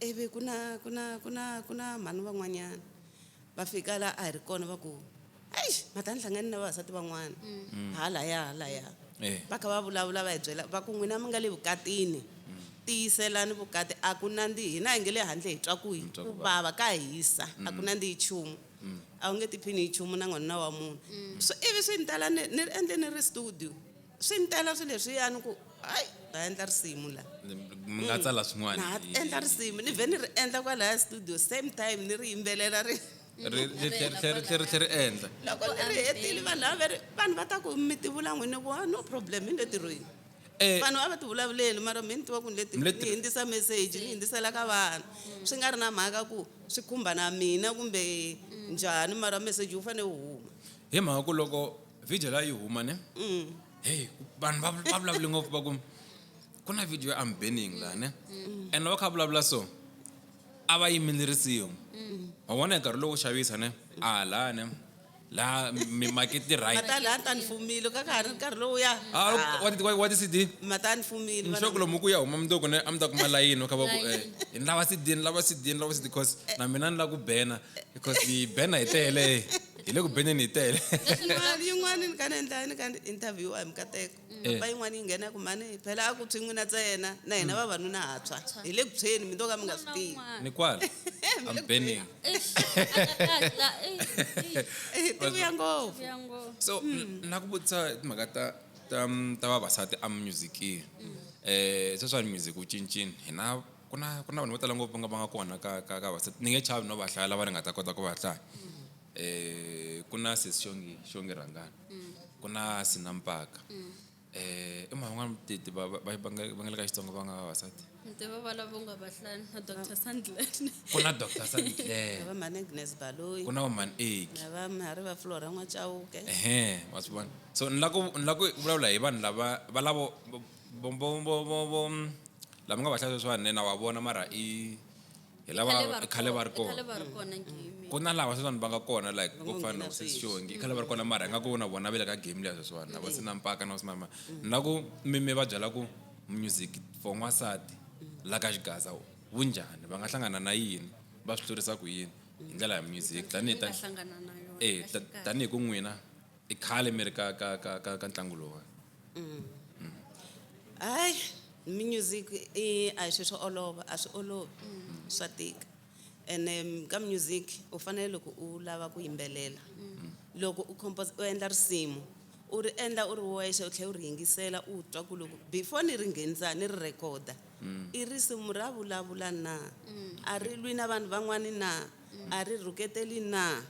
ivi ku na ku na ku na ku na mhani van'wanyana va fika la a hi ri kona va ku eish mata ni hlangani na vavasati van'wana halaya halaya Eh. va kha va vulavula va hi byela va ku n'wina mi nga le vukatini tiyiselani vukati a ku nandzihi hina hi nge le handle hi twa ku hi twa ku ku vava ka hisa a ku nandzihi nchumu a wu nge tiphini hi nchumu na n'wanuna wa munhu so ivi swi ni tala ni ni ri endle ni ri studio swi ni tala swilo leswiyani ku hayi ta endla risimu la mi nga tsala swin'wana na ha endla risimu ni vhe ni ri endla kwalaya studio same time ni ri yimbelela ri Ri ri tlhe ri tlhe ri tlhe ri endla loko ni ri hetile vanhu lava va ri vanhu va ta ku mi ti vula n'wini ku "Ah, no problem hi le tirhweni Eh. vanhu a va ti vulavuleli mara mi ni tiva ku ni le Mi le tirhweni ni hindzisa meseji ni hindzisela ka vanhu swi nga ri na mhaka ku swi khumba na mina kumbe njhani mara meseji wu fanele wu huma hi mhaka ku loko video leyi yi huma ne hey vanhu va va vulavule ngopfu va ku ku na video ya I'm burning laha ne and va kha va vulavula so a va yimile risimu wa vona hi nkarhi lowu xavisa ne a laha ne laha mimakete right mata laha ta ni fumile ka ka ha ri nkarhi lowuya Ah, wa ti-cd mata ni fumile nxoko lomu ku ya huma mundzuku ne a mi ta kuma layini kha va ku eh ni lava cd ni lava cd ni lava cd cause na mina ni lava ku bena because hi bena hi tele hi le ku beneni hi tele yin'wana yin'wana ni ka ni endla ni ka ni interview a hi mikateko Eh. pa yin'wana yi nghena ku mhani phela a ku tshwi n'wina ntsena na hina vavanuna ha tshwa hi le ku tshweni mi to ka mi nga swi tivi ni kwala I'm burning Eh, ti vuya ngopfu so na ku vutisa timhaka ta ta ta vavasati a musicini eh sweswiwani music wu cincini hina ku na vanhu vo tala ngopfu va nga kona ka vavasati ni nge chavi no va hlaya lava ni nga ta kota ku va hlaya eh ku na sesi Xongi Xongi Rhangani ku na Sinampaka eh i mhaka van'wana ti va nga le ka Xitsonga va nga vavasati ntiva valava u nga vahlani na dr sandland ku na Dr Sandler va mhani Agnes Baloyi ku na va Mhani Eki na va mhari va Flora N'wachauke ehe wa swi vona so ni la ku vulavula hi vanhu lava va lavo vo vo vo vo vo lava nga va hlaya sweswiwani na wa vona mara i hi lava i khale va ri khale kona va ri kona game ku na lava sweswiwani va nga kona like Va vo ngo fana na nghena sesi sweswi. Xongi i khale va ri kona mara ingaku na vona va le ka game liya sweswiwani na vo sina mpaka na vo sina ni la ku mi va byela ku music for n'wansati la ka xigaza wu njhani va nga hlangana na yini va swi hlurisa ku yini hi ndlela ya music tanihi nga tani hlangana na yona eh tanihi ku n'wina i khale mi ri ka ntlangu lowuwani hayi music i a hi swilo swo olova a swi olovi swa tika ene ka music u fanele loko u lava ku yimbelela loko u compose u endla risimu u ri endla u ri wexe u tlhela u ri yingisela u twa ku loko before ni ri nghenisa ni ri rhekhoda i risimu ra vulavula na a ri lwi na vanhu van'wani na a ri rhuketeli na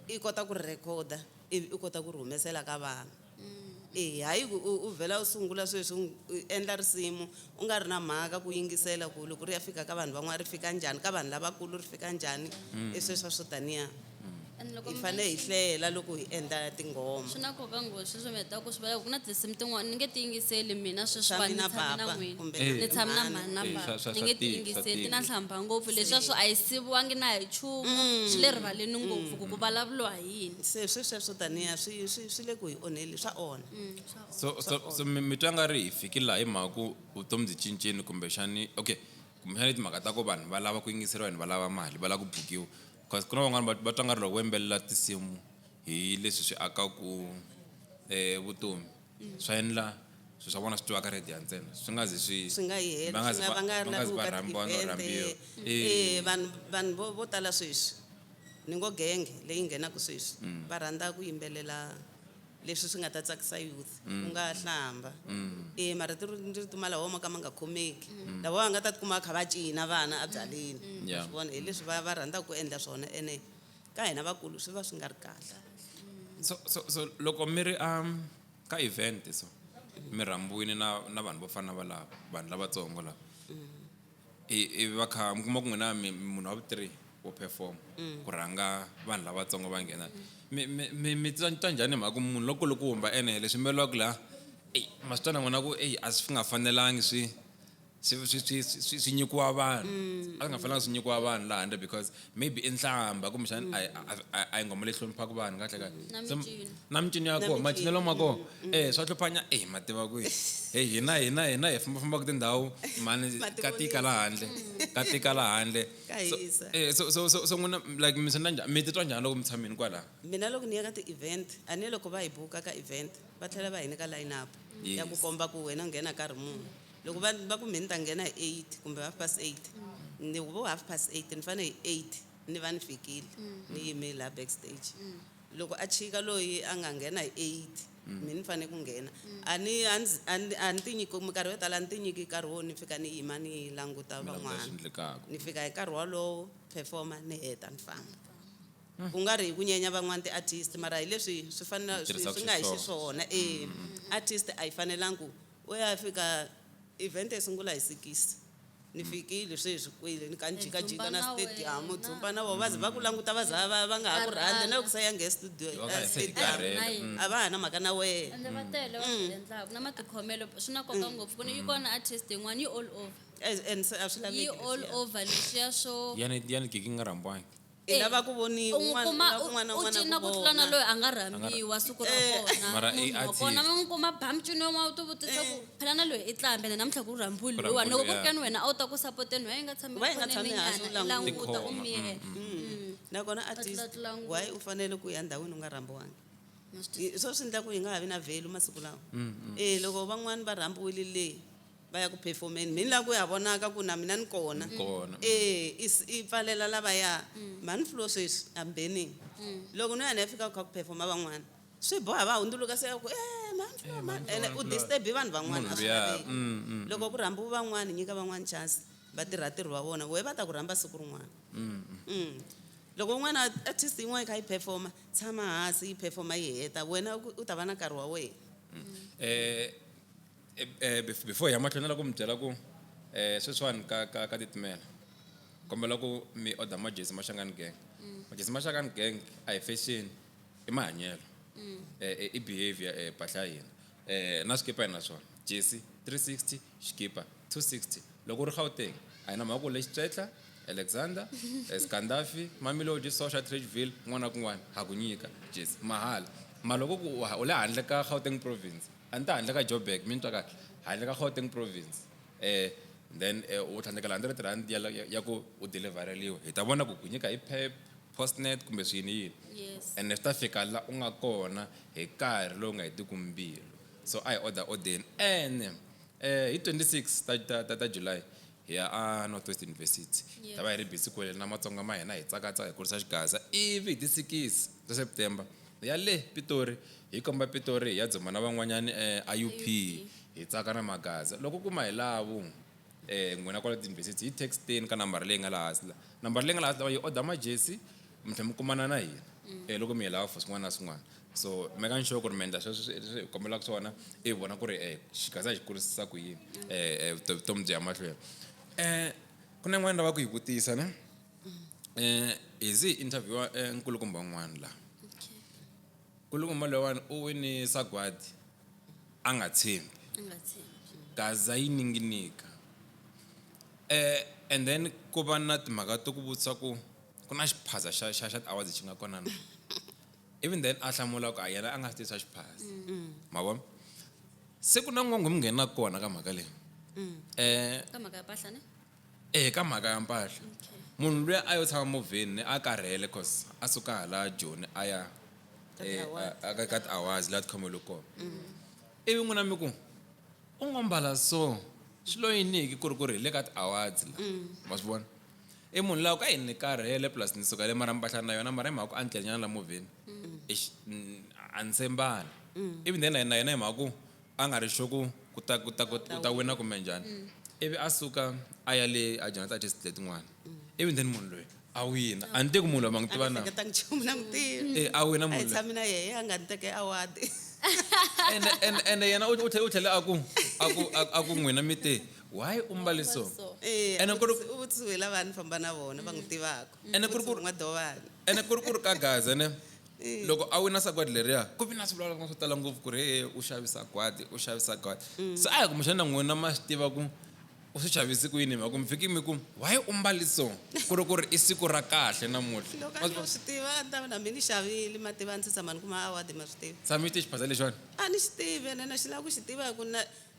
i kota ku ri rhekhoda ivi u kota ku ri humesela ka vanhu e hayi ku u vhela u sungula sweswi u endla risimu u nga ri na mhaka ku yingisela ku loko ri ya fika ka vanhu van'wana ri fika njhani ka vanhu lavakulu ri fika njhani i sweswo swo taniya And loko hi mi fanele hi hlela loko hi endla tinghoma swi na nkoka ngopfu sweswo mi hetaka ku swi vula ku na tinsimu tin'wana ni nge ti yingiseli mina Swa sweswiwani ni mina tshame na papa n'wina kumbe Eh. ni tshame na mhani. mhani na Eh, papa swa ni nge ti swa yingiseli ti na tika. nhlamba ngopfu leswiya swo a yi siviwangi na hi nchumu swi le rivaleni ngopfu ku vulavuriwa hi yini se sweswo taniya swi le ku hi onheli swa onha so mi twa nga ri hi fiki laha hi mhaka ku vutomi byi cincile kumbexani okay kumbexani timhaka ta ku vanhu va lava ku yingiseriwa vanhu va lava mali va lava ku bukiwa cause ku na van'wana va twa nga ri loko va yimbelela tinsimu hi leswi swi akaku vutomi swa endla swilo swa vona swi twiwa ka radio ntsena swi nga zi swi swi nga yi heli va nga swi zi nga va nga va nga zi lavi va ka rhambiwa no ti-event rhambiwa eh vanhu vo tala sweswi ni ngo genge leyi nghenaka sweswi va rhandza ku yimbelela leswi swi nga ta tsakisa youth ku nga hlamba e mara ti ri tuma lawa mo ka ma nga khomeki lava va nga ta tikuma va kha va cina vana ebyaleni Yeah. swi vona hi leswi va rhandzaka ku endla swona ene ka hina vakulu swi va swi nga ri kahle so loko mi ri ka event so mi rhambiwile na vanhu vo fana na valava vanhu lavatsongo lava Ivi va kha mi kuma ku n'wina munhu wa vu 3 wo perform ku rhanga vanhu lavatsongo va nghena. Mi titwa njhani hi mhaka ku munhu loko loko humba ene leswi yimbeleriwaka laha, eyi ma swi twa na n'wina ku eyi a swi nga fanelangi swi nyikiwa vanhu, a swi nga fanelangi swi nyikiwa vanhu laha handle because maybe i nhlamba kumbexana a hi nghoma leyi hloniphaka vanhu kahle kahle. Na Se mincino. Na mincino ya Na kona, mincino. macinelo ma kona swa hluphanya. Ma tiva ku hey hina hi fambafambaka tindhawu mani, Ma ka tika laha handle, ka tika laha handle. Ka So, hisa. so n'wina like mi swi endla njhani, mi titwa njhani loko mi tshamini kwalaha? Mina loko ni ya ka ti-event, a ni loko va hi buka ka event va tlhela va hi nyika line up ya ku Yes. komba ku wena nghena nkarhi muni. Loko va ku mi ni ta nghena hi 8 kumbe 8:30, ni vo 8:30 ni fanele hi 8 ni va ni fikile, ni yimile laha backstage. Loko a chika loyi a nga nghena hi 8, mi ni fanele ku nghena. A ni a ndzi a ni a ni ti nyiki minkarhi yo tala, a ni ti nyiki nkarhi wo ni fika ni yima ni languta Mi languta van'wana. leswi endlekaka. Ni fika hi nkarhi wolowo, performa, ni heta, ni famba. Ku nga ri hi ku nyenya van'wani ti-artist, mara hi leswi swi fanela Tirhisaka swi nga hi xiswona. xiswona. Artist a yi fanelangi ku u ya fika event yi sungula hi 6, ni fikile sweswi kwele ni ka ni jikajika Dzumba na na stadium, wena. dzumba na vona va ze va ku languta, va za va nga ha ku rhandzi na loko se ya nghena studio, Va nga se hi stadium. karhele. A va ha na mhaka na wena. Ende va tele va swi endlaka na matikhomelo swi na nkoka ngopfu ku ni yi kona artist yin'wana yi all over. And se a swi laveki Yi all leswiya. over leswiya swo Yani gigi nga rhambiwangi. I lava ku voniwa, u n'wi un'wana kuma u lava kun'wana na u un'wana cina ku ku tlula na vona. loyi a nga rhambiwa siku ra kona. Mara i Munhu wa artist. kona ma n'wi kuma ba micino yin'wana u ti vutisa ku phela na loyi i tlambe ene namuntlha ku rhambiwile Ku loyiwani. Loko ku ri rhambiwile, keni wena a wu ta ku sapoteni, wa yi nga tshami Wa yi nga tshami ekhoneni hansi u nyana, i languta. languta u Tikhoma, miyela. Nakona Va artist, tlula tlula why u fanele ku ya ndhawini u nga rhambiwangi? Ma swi Swo swi endla ku hi nga ha vi na value masiku lawa. Loko van'wani va rhambiwile le va ya ku performeni, mi ni lava ku ya vonaka ku na mina ni kona. Kona. I pfalela lavaya. Mhani Flo sweswi hambenini. Loko no ya ni ya fika ku kha ku performa van'wana, swi boha va hundzuluka se ya ku mhani Flo, mhani, ene u disturb vanhu van'wana, Munhu a swi luya, laveki. Loko ku rhambiwa van'wana, nyika van'wana chance va tirha ntirho wa vona, wehe va ta ku rhamba siku rin'wana. Loko un'wana artist yin'wana yi kha yi performa, tshama hansi yi performa yi heta, wena u ta va na nkarhi wa wena. Before hi ya mahlweni na lava ku mi byela ku sweswiwani ka titimela, kombela ku mi order majezi ma Shangani Gang. Majezi ma Shangani Gang a hi fashion, i mahanyelo. I behavior, mpahla ya hina. Na swikipa hi na swona. Jesi 360, xikipa 260. Loko u ri Gauteng, a hi na mhaka ku le Xitswetla, Alexander, Skandafi, Mamelodi, Socha, Tradeville, kun'wana na kun'wana, ha ku nyika jesi mahala. Mara loko ku u le handle ka Gauteng province, a ni ta handle ka Joburg, mi ni twa kahle, handle ka Gauteng province, then u tlhandlekela 100 rand ya ku u delivereliwa. Hi ta vona ku ku nyika hi Pep, Postnet kumbe swiyini yini. Yes. Ene swi ta fika la u nga kona hi nkarhi lowu nga hetiki mbilu. So a hi order ordeni. Ene hi 26 ta July hi ya a North West University. Yes. Ta va hi ri busy kwele na Matsonga ma hina, hi tsakatsaka, hi kurisa xigaza. Ivi hi ti 6 ta September ya le Pitori, hi komba Pitori, hi ya dzuma na van'wanyani a UP, hi tsaka na magaza. Loko kuma hi lavo n'wina kwala tiyunivhesiti, hi texteni ka nambara leyi nga laha hansi la. Nambara leyi nga laha hansi la, yi order majesi, mi tlhela mi kumana na hina. Loko mi hi lava for swin'wana na swin'wana. So make sure ku ri mi endla sweswo leswi hi kombelaka swona, i vona ku ri xigaza xi kurisisa ku yini, vutomi byi ya mahlweni. Ku na yin'wana ni lavaka ku yi vutisa ne? Hi ze hi interview-a nkulukumba un'wana laha. Nkulukumba loyiwani u wine sagwadi a nga tshembi. A nga tshembi. Gaza yi ninginika. And then ku va na timhaka to ku vutisa ku ku na xiphaza xa ti-awards xi nga kona na. Even then a hlamula ku a yena a nga swi tivi swa xiphaza. Ma vona? Se ku na n'wangu mi nghenaka kona ka mhaka leyi. Ka mhaka ya mpahla ne? Ka mhaka ya mpahla. Munhu luya a yo tshama movheni a karhele cause a suka hala Joni a ya Ka ti-awards. ka ti-awards laha ti khomeriweke kona. Ivi n'wina mi ku u ngo mbala so swi lo yini ku ri ku ri hi le ka ti-awards la. Ma swi vona? I munhu luya ku a ni karhele plus ni suka le mara mpahla na yona, mara hi mhaka ku a ni tlenyana la movheni. Eish, a ni se mbala. Ivi then na yena hi mhaka ku a nga ri sure ku ku ta wina kumbe njhani. Ivi a suka a ya le a joina ti-artist letin'wana. Ivi then munhu loyi a wina. A ni tivi ku munhu loyi ma n'wi tiva na? A nga hleketangi nchumu na n'wi tivi. A wina A hi munhu loyi. tshami na yehe, a nga ni teke award. Ene yena u tlhele a ku n'wina mi te Why u mbale so? So. Eh, Ene ku ri- u vutisiwe hi lava ni famba na vona va n'wi tivaka. Ene ku ri ku- N'wadovani. Ene ku ri ku ri ka Gaza ne loko a wina sagwadi leriya ku vi na swivulavula swo tala ngopfu ku ri he u xavisa gwadi, u xavisa gwadi. Se a hi kumbexana n'wina ma swi tiva ku u swi xavisi ku yini hi mhaka ku mi fiki mi ku why u mbali so, ku ri ku ri i siku ra kahle namuntlha. Loko a ni swi tiva a ni ta va na mina ni xavile mativa a ndzi tshama ni kuma award ma swi tiva. Tshami ti xiphaza lexiwani. A ni xi tivi ene na xi lava ku xi tiva hi ku na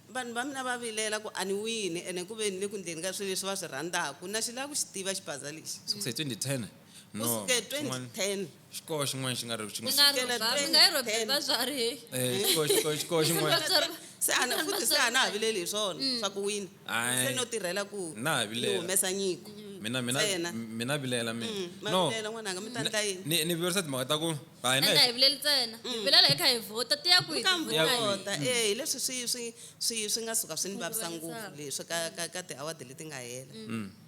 vanhu va mina va vilela ku a ni wini ene ku ve ni le ku ndleni ka swilo leswi va swi rhandzaka, na xi lava ku xi tiva xiphaza lexi. Sukuse 2010. No. Ku suke 2010. Xikoho xin'wana xi nga ri xi Mi nga nga rhoba, mi nga yi rhobi vatswari he. eh xikoho xikoho xikoho xin'wana. Vatswari- Se a na futhi se a na ha vileli hi swona swa ku wina. Ayi. Se no tirhela ku Na ha ni vilela. humesa nyiko. Mina mina Ntsena. mina vilela mina. Ma No. vilela n'wananga mi ta ndla yini? Ni vuyerisa timhaka ta ku hayi Ende na a hi vileli ntsena. Hi vilela hi kha hi vhota, ti ya kwihi Ka ti vhota hina? vhota eh hi leswi swi nga suka swi ni vavisa ngopfu Vavisaka. leswi ka ti-award leti nga hela.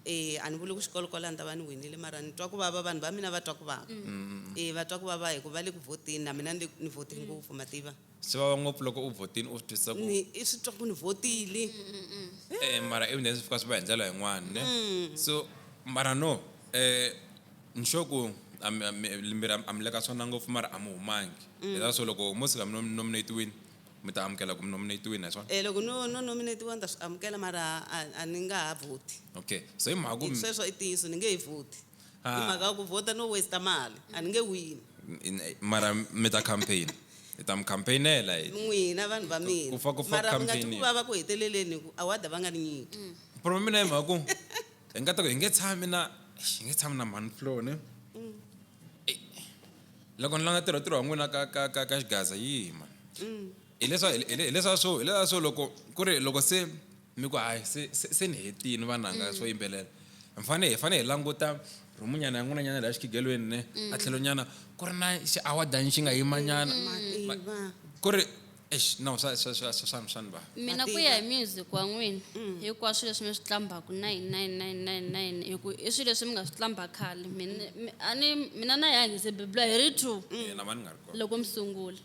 Eh a ni vuli ku xikolo kwalano ni ta va ni winile mara ni twa ku vava, vanhu va mina va twa ku vava. Eh va twa ku vava hi ku va le ku vhoteni na mina ni vhote ngopfu ma tiva. Swi vava ngopfu loko u vhotini u swi twisisa ku Ni i swi twa ku ni vhotile. Mara ivi then swi fika swi va hi ndlela yin'wana ne. So mara no ni sure ku limbi a mi le ka swona ngopfu mara a mi humangi. Hi so loko mo suka mi nominate-wini mi ta amukela ku mi nominate-wini hi swona. Eh loko no nominate-iwa ni ta swi amukela mara a ni nga ha vhoti. Okay. So hi mhaka ku Sweswo i ntiyiso ni nge he vhoti. Hi Ah. mhaka ya ku vhota no waste mali, a ni nge wini. Mara mi ta campaign. Hi ta mi campaignela hi. N'wina vanhu va mina. Ku fa ku fa Mara mi nga twi campaign. ku vava ku heteleleni ku award va nga ni nyiki. Problem mina hi mhaka ku hi nga ta ku hi nge tshami na hi nge tshami na mhani Flo ne. Loko ni langa ntirho wa n'wina ka xigaza yihi man. Hi leswa swo loko ku ri loko se mi ku hayi se ni hetini vananga swo yimbelela. Hi fane hi languta rhumunyana ya n'wina nyana laha xikhigelweni ne a tlhelo nyana ku ri na xi awadani xi nga yimanyana. Mativa. Ku ri eish no swa ni va. Mina ku ya hi music wa n'wina hinkwaswo leswi mi swi tlambaka 99999 hi ku i swilo leswi mi nga swi tlamba khale. Mina a ni mina na ya hi nge se bebula hi ri 2 Na va ni nga ri kona. loko mi sungula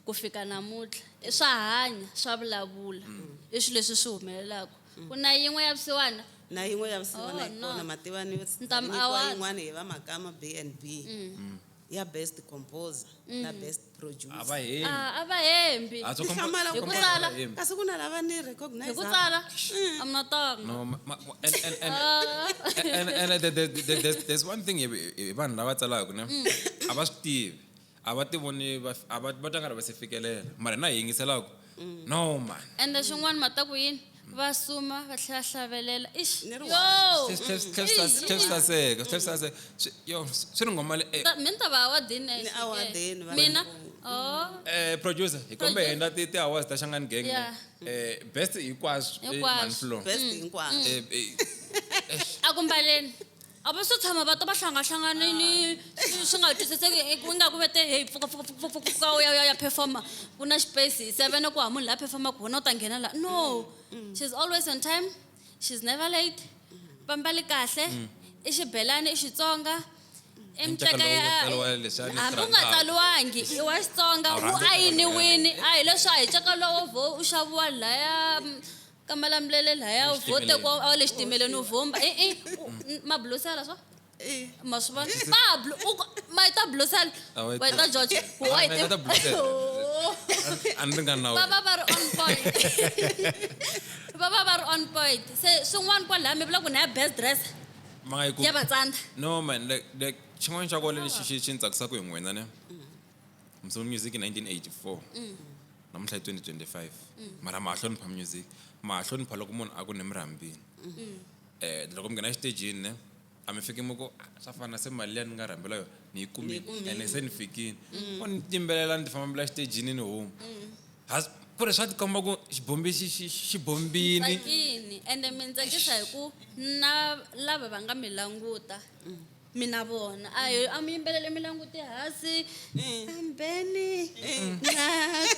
ku fika namuntlha i swa hanya swa vulavula i swilo leswi swi humelelaka. Ku na yin'we ya vusiwana Na yin'we ya vusiwana Oh, yi no. kona mativa ni Ni ta mi nyikiwa award. yin'wana hi va Makama B&B ya best composer na best producer. A va hembi. A va hembi. A swo Ni hlamala Hi ku ku tsala. kasi ku na lava ni recognize. Hi ku tsala a mi na tanga. No, and there's one thing hi vanhu lava tsalaka ne a va swi tivi, a va ti voni va a va va twa nga ri va se fikelela mara hina hi yingiselaka no man. Ende xin'wana ma ta ku yini va suma va tlhela hlavelela ix Ni ri yo Swi tlhela swi saseka, swi tlhela swi saseka. Yo swi ri nghoma le Mi ni ta va awadini Ni awadini va mina oh producer hi kombe Producer. hina ti awards ta Shangani Gang ne. Yeah. Best hinkwaswo Hinkwaswo. Man Flo. Best hinkwaswo. A ku mbaleni a va swo tshama va to va hlangahlanganini swi nga twisiseki ku nga ku vete hey pfuka pfuka pfuka pfuka pfuka u ya ya performa ku na space hi 7 ku ha munhu la performa ku wena u ta nghena la no she's always on time, she's never late, va mbali kahle i xibelani i Xitsonga i Nceka miceka lowu ya nga tsariwa leswiya ni hambi u nga rhandzaka. tsariwangi i wa Xitsonga A wu wu rhandzi ayiniwini a hi leswi a hi ceka lowo vo u xaviwa laya ka Malamulele laya u vhote Exitimeleni. ko a le xitimeleni u vhomba i mabulusela swo Eh. ma swi vona va ma yi ta bulusela A wa yi wa yi ta George wa yi Ma yi ta bulusela. A ni ringani na va wena. va va ri on point va va va ri on point se swin'wana kwalaya mi vula ku na ya best dress Ma nga yi ku ya va tsandza No man, like xin'wana xa kona lexi xi ni tsakisaka hi n'wina ne. Mi sungule music hi 1984. Namuntlha hi 2025. Mara ma ha hlonipha music. Ma ha hlonipha loko munhu a ku ni mi rhambini. Loko mi nghena exitejini ne a mi fiki mi ku "Ah, swa fana se mali liya ni nga rhambela yona ni yi kumile ene se ni fikini. Ko ni yimbelela ni ti fambela exitejini ni huma. Ku ri swa tikomba ku xibombi xi bombini. Tsakini ende mi ni tsakisa hi ku na lava va nga mi languta mina vona a hi a mi yimbelele mi langute hansi kambeni na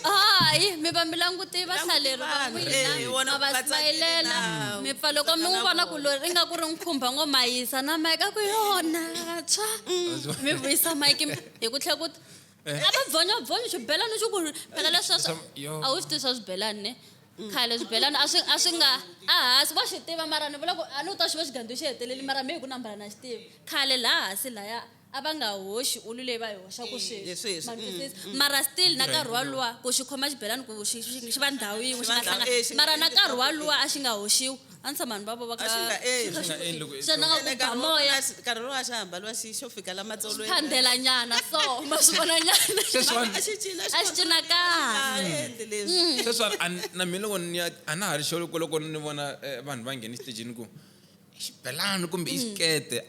hayi mi va mi languti vahlaleri va vanhu, eh, n'wina vona ma va va tsakile smayilela na- mi pfa loko mi n'wi vona ku lori ingaku ri n'wi khumba ngo ma yisa na mike a ku yona tshwa mi vuyisa mike hi ku tlhela ku a va bvonyabvonyo xibelani xi ku phela lesweswo Yo. a wu swi tivi swa swibelani ne Khale swibelani a swi nga a hansi wa xi tiva, mara ni vula ku a ni u ta xi va xigandu xi heteleli, mara mi hi ku nambara na xi tivi. Khale laha hansi laya a va nga hoxi ulu leyi va yi hoxaku sweswi. Hi sweswi, Ma twisisa? Mara still na nkarhi waluwa ku xi khoma xibelani ku xi va ndhawu yin'we xi Xi va nga ndhawu- hlangani. xi nga Mara na endli nkarhi swa ku- waluwa a xi nga hoxiwi, a ni tshama ni va vo va A xi nga endli. Xi nga endli ku- xana nga Ene ku ba nkarhi moya. Nkarhi lowu a xa hambaliwa xi xo fika la matsolweni. Phandelanyana so ma swi vona nyana. Sweswiwani A xi cina. A xi cina kahle. A endli leswi. Sweswiwani na mina loko ni ya a na ha ri xolo loko ni vona vanhu va nghena exitejini ku i xibelani kumbe i xikete.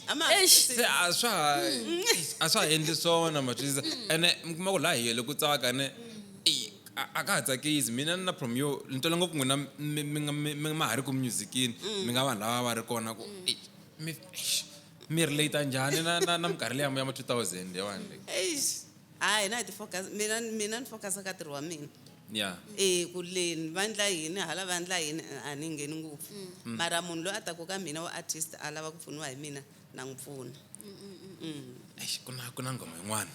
A ma Eish. Se a swa ha endli swona, ma twisisa? Ene mi kuma ku laha hi yele ku tsaka ne eyi, a ka ha tsakisi. Mina ni na prom yo ni twela ngopfu n'wina mi ma ha ri ku musicini, mi nga vanhu lava va ri kona ku eyi, mi eish, mi relate njhani na minkarhi leya ya ma 2000 leyiwani? Eish, hayi, na hi ti focus, mina ni focus ka ntirho wa mina. E ku leni va ndla yini, hala va ndla yini, a ni ngheni ngopfu. Mara munhu loyi a taku ka mina wa artist a lava ku pfuniwa hi mina, na n'wi pfuna. Eish, ku na nghoma yin'wana.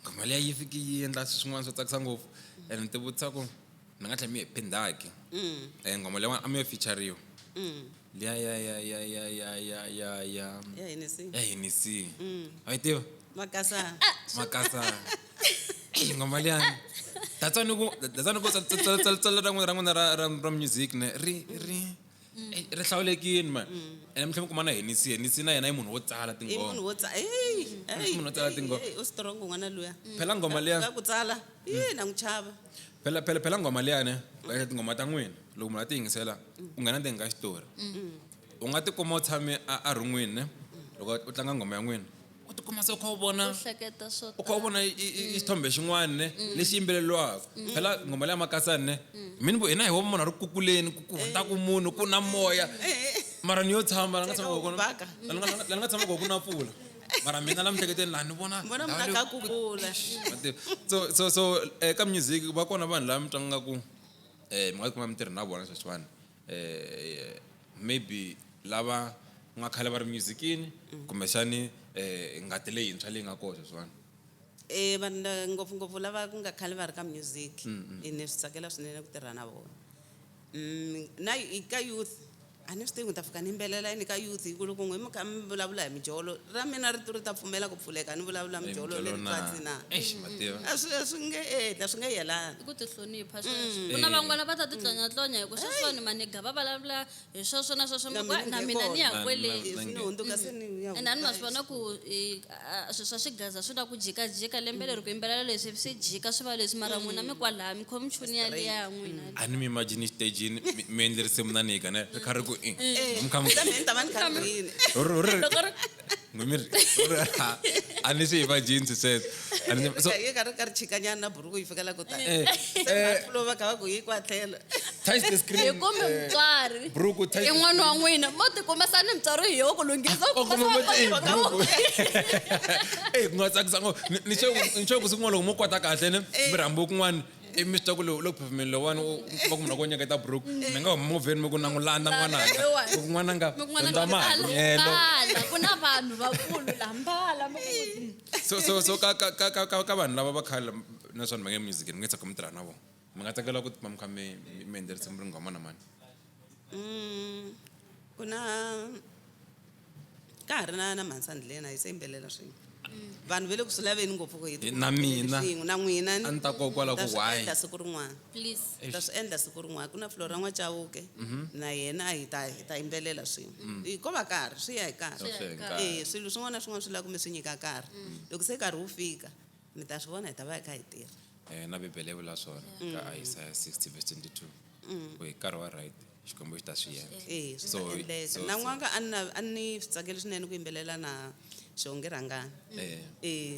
Nghoma leyi yi fiki yi endla swilo swin'wana swo tsakisa ngopfu, and ni ti vutisa ku mi nga tlhela mi yi phindaki nghoma leyiwani a mi yo featuriwa liya ya Ya hina si. Ya Hennessy, a yi tiva? Makasa. Makasa. Ey, nghoma liyani, that's why ni ku tsala ra n'wina ra music ne ri hlawulekini man. Ene mi tlhela mi kuma na Hennessy. Hennessy na yena i munhu wo tsala I tinghoma. Munhu wo tsala, ey, ey. Munhu wo tsala tinghoma. Ey, u strong n'wana luya. Phela nghoma liya Ka ku tsala i na n'wi chava. Phela nghoma liyani, kahle tinghoma ta n'wina, loko munhu a ti yingisela, u nghena ndzeni ka xitori. U nga tikuma u tshame a rhun'wini ne, loko u tlanga nghoma ya n'wina, u tikuma se u kha u vona U hleketa swo u kha u vona i xithombe xin'wana ne lexi yimbeleliwaka. Phela nghoma leya Makasani ne, mina hina hi vo munhu a ri kukuleni ku hundzaka munhu ku na moya, mara ni yo tshama la nga tshama kona Baka. la ni nga tshama kona ku na mpfula, mara mina la miehleketweni laha ni vona Vona ndhawu munhu a leyi kha a kukula. Ma tiva. So eka music va kona vanhu lava mi twanga ku mi nga tikuma mi tirha na vona sweswiwani, maybe lava nga khale va ri musicini, kumbexani ngati leyintshwa leyi nga kona sweswiwani? Vanhu ngopfungopfu lava ku nga khale va ri ka music, ni swi tsakela swinene ku tirha na vona. Na ka youth a ni swi tivi ku ni ta fika ni yimbelela yini ka youth, hi ku loko n'we mi kha mi vulavula hi mijolo ra mina, rito ri ta pfumela ku pfuleka ni vulavula mijolo leri twatsi na? Eish, ma tiva. A swi nge endla, swi nge yelani. I ku tihlonipha sweswo. Ku na van'wana va ta titlonyatlonya hi ku sweswiwani maniga va vulavula hi sweswo na sweswo. Na Mi ku, mina na ni mina ni ya kona. kwele. Swi ni hundzuka se ni ya Ene a ni ma swi vona ku swilo swa xigaza swi na ku jikajika lembe leri, ku yimbelela leswi swi jika swi va leswi, mara n'wina mi kwalaya mi khomi nchuni yaliya ya n'wina. A ni mi imagine xitejini mi endle risimu na nika ne ri kha ri ku i mi kha mi Ta mina ni ta va ni kha ni rini. Loko ri n'we mi ri a ni swi imagine sweswo. A ni so Yi ka ri ka ri chikanyana na buruku yi fikela ko tani. Eh, Va kha va ku yi kwa tlhelo. Touch the screen. Hi kumbe mutswari Buruku touch i n'wana wa n'wina, mo tikuma sani mutswari hi yo ku lunghisa. U kuma mo ti buruku. Ey, ku nga tsakisa ngopfu. Ni sure ku siku rin'wana loko mo kwata kahle ne, mi rhambiwe kun'wana, i mi swi twa ku loko performeni lowani u kuma ku munhu a ku nyiketa buruku, mi nga huma movheni mi ku na n'wi landza n'wananga. Ku n'wananga, dyondza mahanyelo. Mbala, ku na vanhu vakulu la, mbala mi ku- So ka vanhu lava va khale naswona va nge music, mi nge tshaka mi tirha na vona, mi nga tsakela ku tikuma mi kha mi endle risimu ri nghoma na mani? Ku na ka ha ri na mhansandlena hi se yimbelela swin'we. Vanhu va le ku swi laveni ngopfu ku hi Na mina. swin'we na n'wina. A ni ta kokwala ku Ta swi why. endla siku rin'wana. Please. Ta swi endla siku rin'wana. Ku na Flora N'wachauke, na yena hi ta yimbelela swin'we. Hi ko va karhi, swi ya hi karhi. Swi ya hi nkarhi. Swilo swin'wana na swin'wana swi lava ku mi swi nyika karhi. Loko se nkarhi wu fika, mi ta swi vona, hi ta va hi kha hi tirha. Na Bibele yi vula swona ka Isaiah 60 verse 22 ku hi nkarhi wa right Xikwembu xi ta swi endla. Swi So- ta endleka. so- Na n'wanga a ni swi tsakeli swinene ku yimbelela na Xongi Rhangani.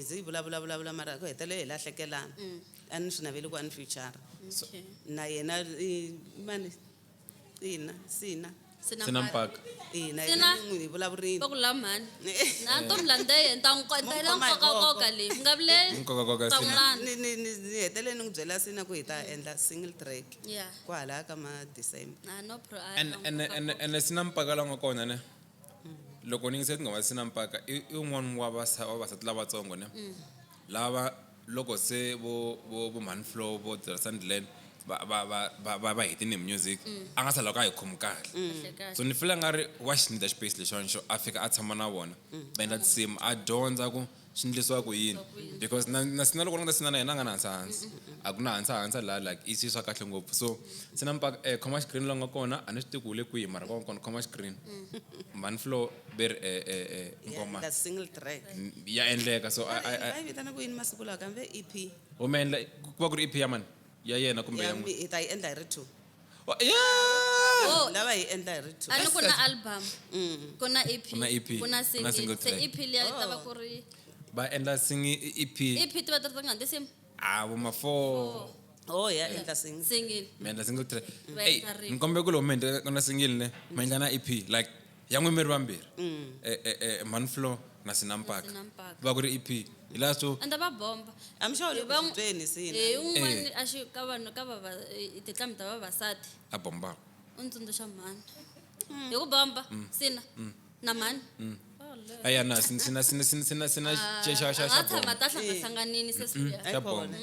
Ze hi vulavula vulavula, mara ku hetelela hi lahlekelana. A ni swi naveli ku a ni future Okay. na yena mani ina sina. Sina mpaka. Ina. Sina? Yena ni n'wi hi vulavurini. Va ku la mhani na to mi landze ni ta n'wi Mo ta khoma hi voko. nkokakoka leyi mi nga vileli. Nkokakoka Ta Sina. n'wi landza. Ni hetelele ni n'wi byela sina ku hi ta endla single track kwalaya ka ma December. Ah, no pro And and sina mpaka la nga kona ne, loko ni yingisela tinghoma ta Sina Mpaka, i un'wana wa vavasati lavatsongo ne, lava loko se vo Mhani Flow vo Sandland va va va va va va hetini hi music a nga sala loko a hi khomi kahle. Kahle kahle. So ni feel nga ri wa xi nida space lexiwani xo a fika a tshama na vona va endla tinsimu a dyondza ku swi endlisiwa ku yini, because na sina loko ni nga ta sina na yena a nga na hansa hansa, a ku na hansa hansa laha, like i swi swa kahle ngopfu. So sina mpaka khoma screen la nga kona, a ni swi tivi ku wu le kwihi, mara kwa kona khoma screen man flow ve ri ngoma The single track. Ya endleka, so Va yi vitana ku yini masiku lawa kambe EP? U mi endla ku va ku ri EP ya mani, ya yena kumbe ya Ya n'wina? hi ta yi endla hi ri two. Oh, yeah! Oh. Lava hi endla hi ri two. A ni ku na album, ku na EP, Ku na EP, ku na ku na single single. Se track. EP liya yi ta va ku ri Va endla singi EP. EP ti va ti ri tingani tinsimu? A vo ma four. Oh, ya endla single. Single. Mi endla single track. Va Ey, endla rin'we. ni kombe ku loko mi endla na single ne, mi endla na EP like ya n'wi mi ri vambirhi. Manflow na Sinampaka. Sinampaka. Va ku ri EP. Hi laha so Ende va bomba. I'm sure Hi le ku va- swi tweni sina. Hi un'wana a xi ka vanhu ka vava tinqambi ta vavasati. A bomba. U ni tsundzuxa mhani. Hi ku bomba sina na mhani. Aya na sina sina sina sina sina xa xa xa A xa nga tshama bomba. ta hlangahlanganini se swiya. Xa bomba.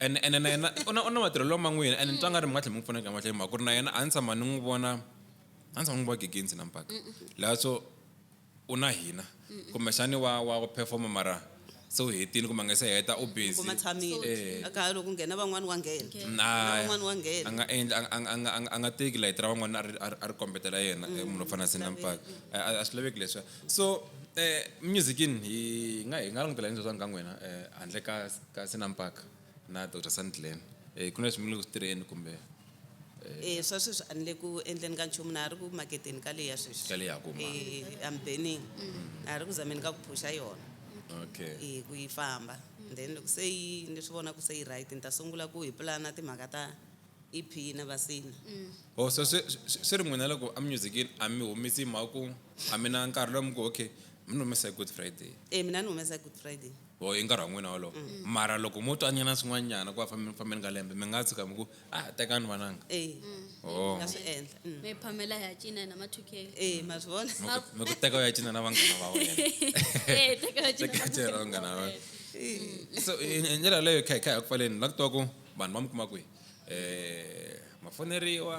Ene na yena u na matirhelo man'wini, ene ni twa nga ri mi nga tlhela mi n'wi pfuna ka mahlweni, mhaka ku ri na yena a ni tshama ni n'wi vona, a ni tshama ni n'wi vona gigini Sinampaka. Laha so u na hina kumbexani wa ku performa, mara se u hetile kumbe a nga se heta, u busy. Kuma tshamile. Eh. A ka loko ku nghena van'wani wa nghena. Na Van'wani wa nghena. A nga endli a nga teki layiti ra van'wana a ri kombetela yena, munhu wo fana na Sinampaka. A swi laveki leswiya. So musicini hi nga langutela yini sweswiwani ka n'wina, handle ka Sinampaka na Dr Sandlen? Ku na leswi mi le ku swi tirheni kumbe? Eh, swa sweswi a ni le ku endleni ka nchumu, na ha ri ku maketeni ka leya sweswi. Ka leya ku ma. Eh, I'm burning. Na ha ri ku zameni ka ku phusha yona. Okay. Eh, ku yi famba. Then loko se yi ni swi vona ku se yi right, ni ta sungula ku hi pulana timhaka ta EP na vasina. Oh, so swi ri n'wina loko a musicini a mi humesi mhaka ku a mi na nkarhi lowu mi ku okay, mi ni humesa hi Good Friday? Eh, mina ni humesa Good Friday. O i nkarhi wa n'wina wolowo, mara loko mo twanyana swin'wanyana ku va fambeni ka lembe, mi nga tshuka mi ku a tekani vananga? Eh. Oh. Nga swi endla. Mi phamela hi ya cina na ma 2K. Eh, ma swi vona? Mi ku teka u ya cina na vanghana va wena. Eh, teka ya cina. Teka ya cina na vanghana va wena. So hi ndlela leyo kha hi ku pfaleni, la ku tiva ku vanhu va mi kuma kwihi, ma foneriwa?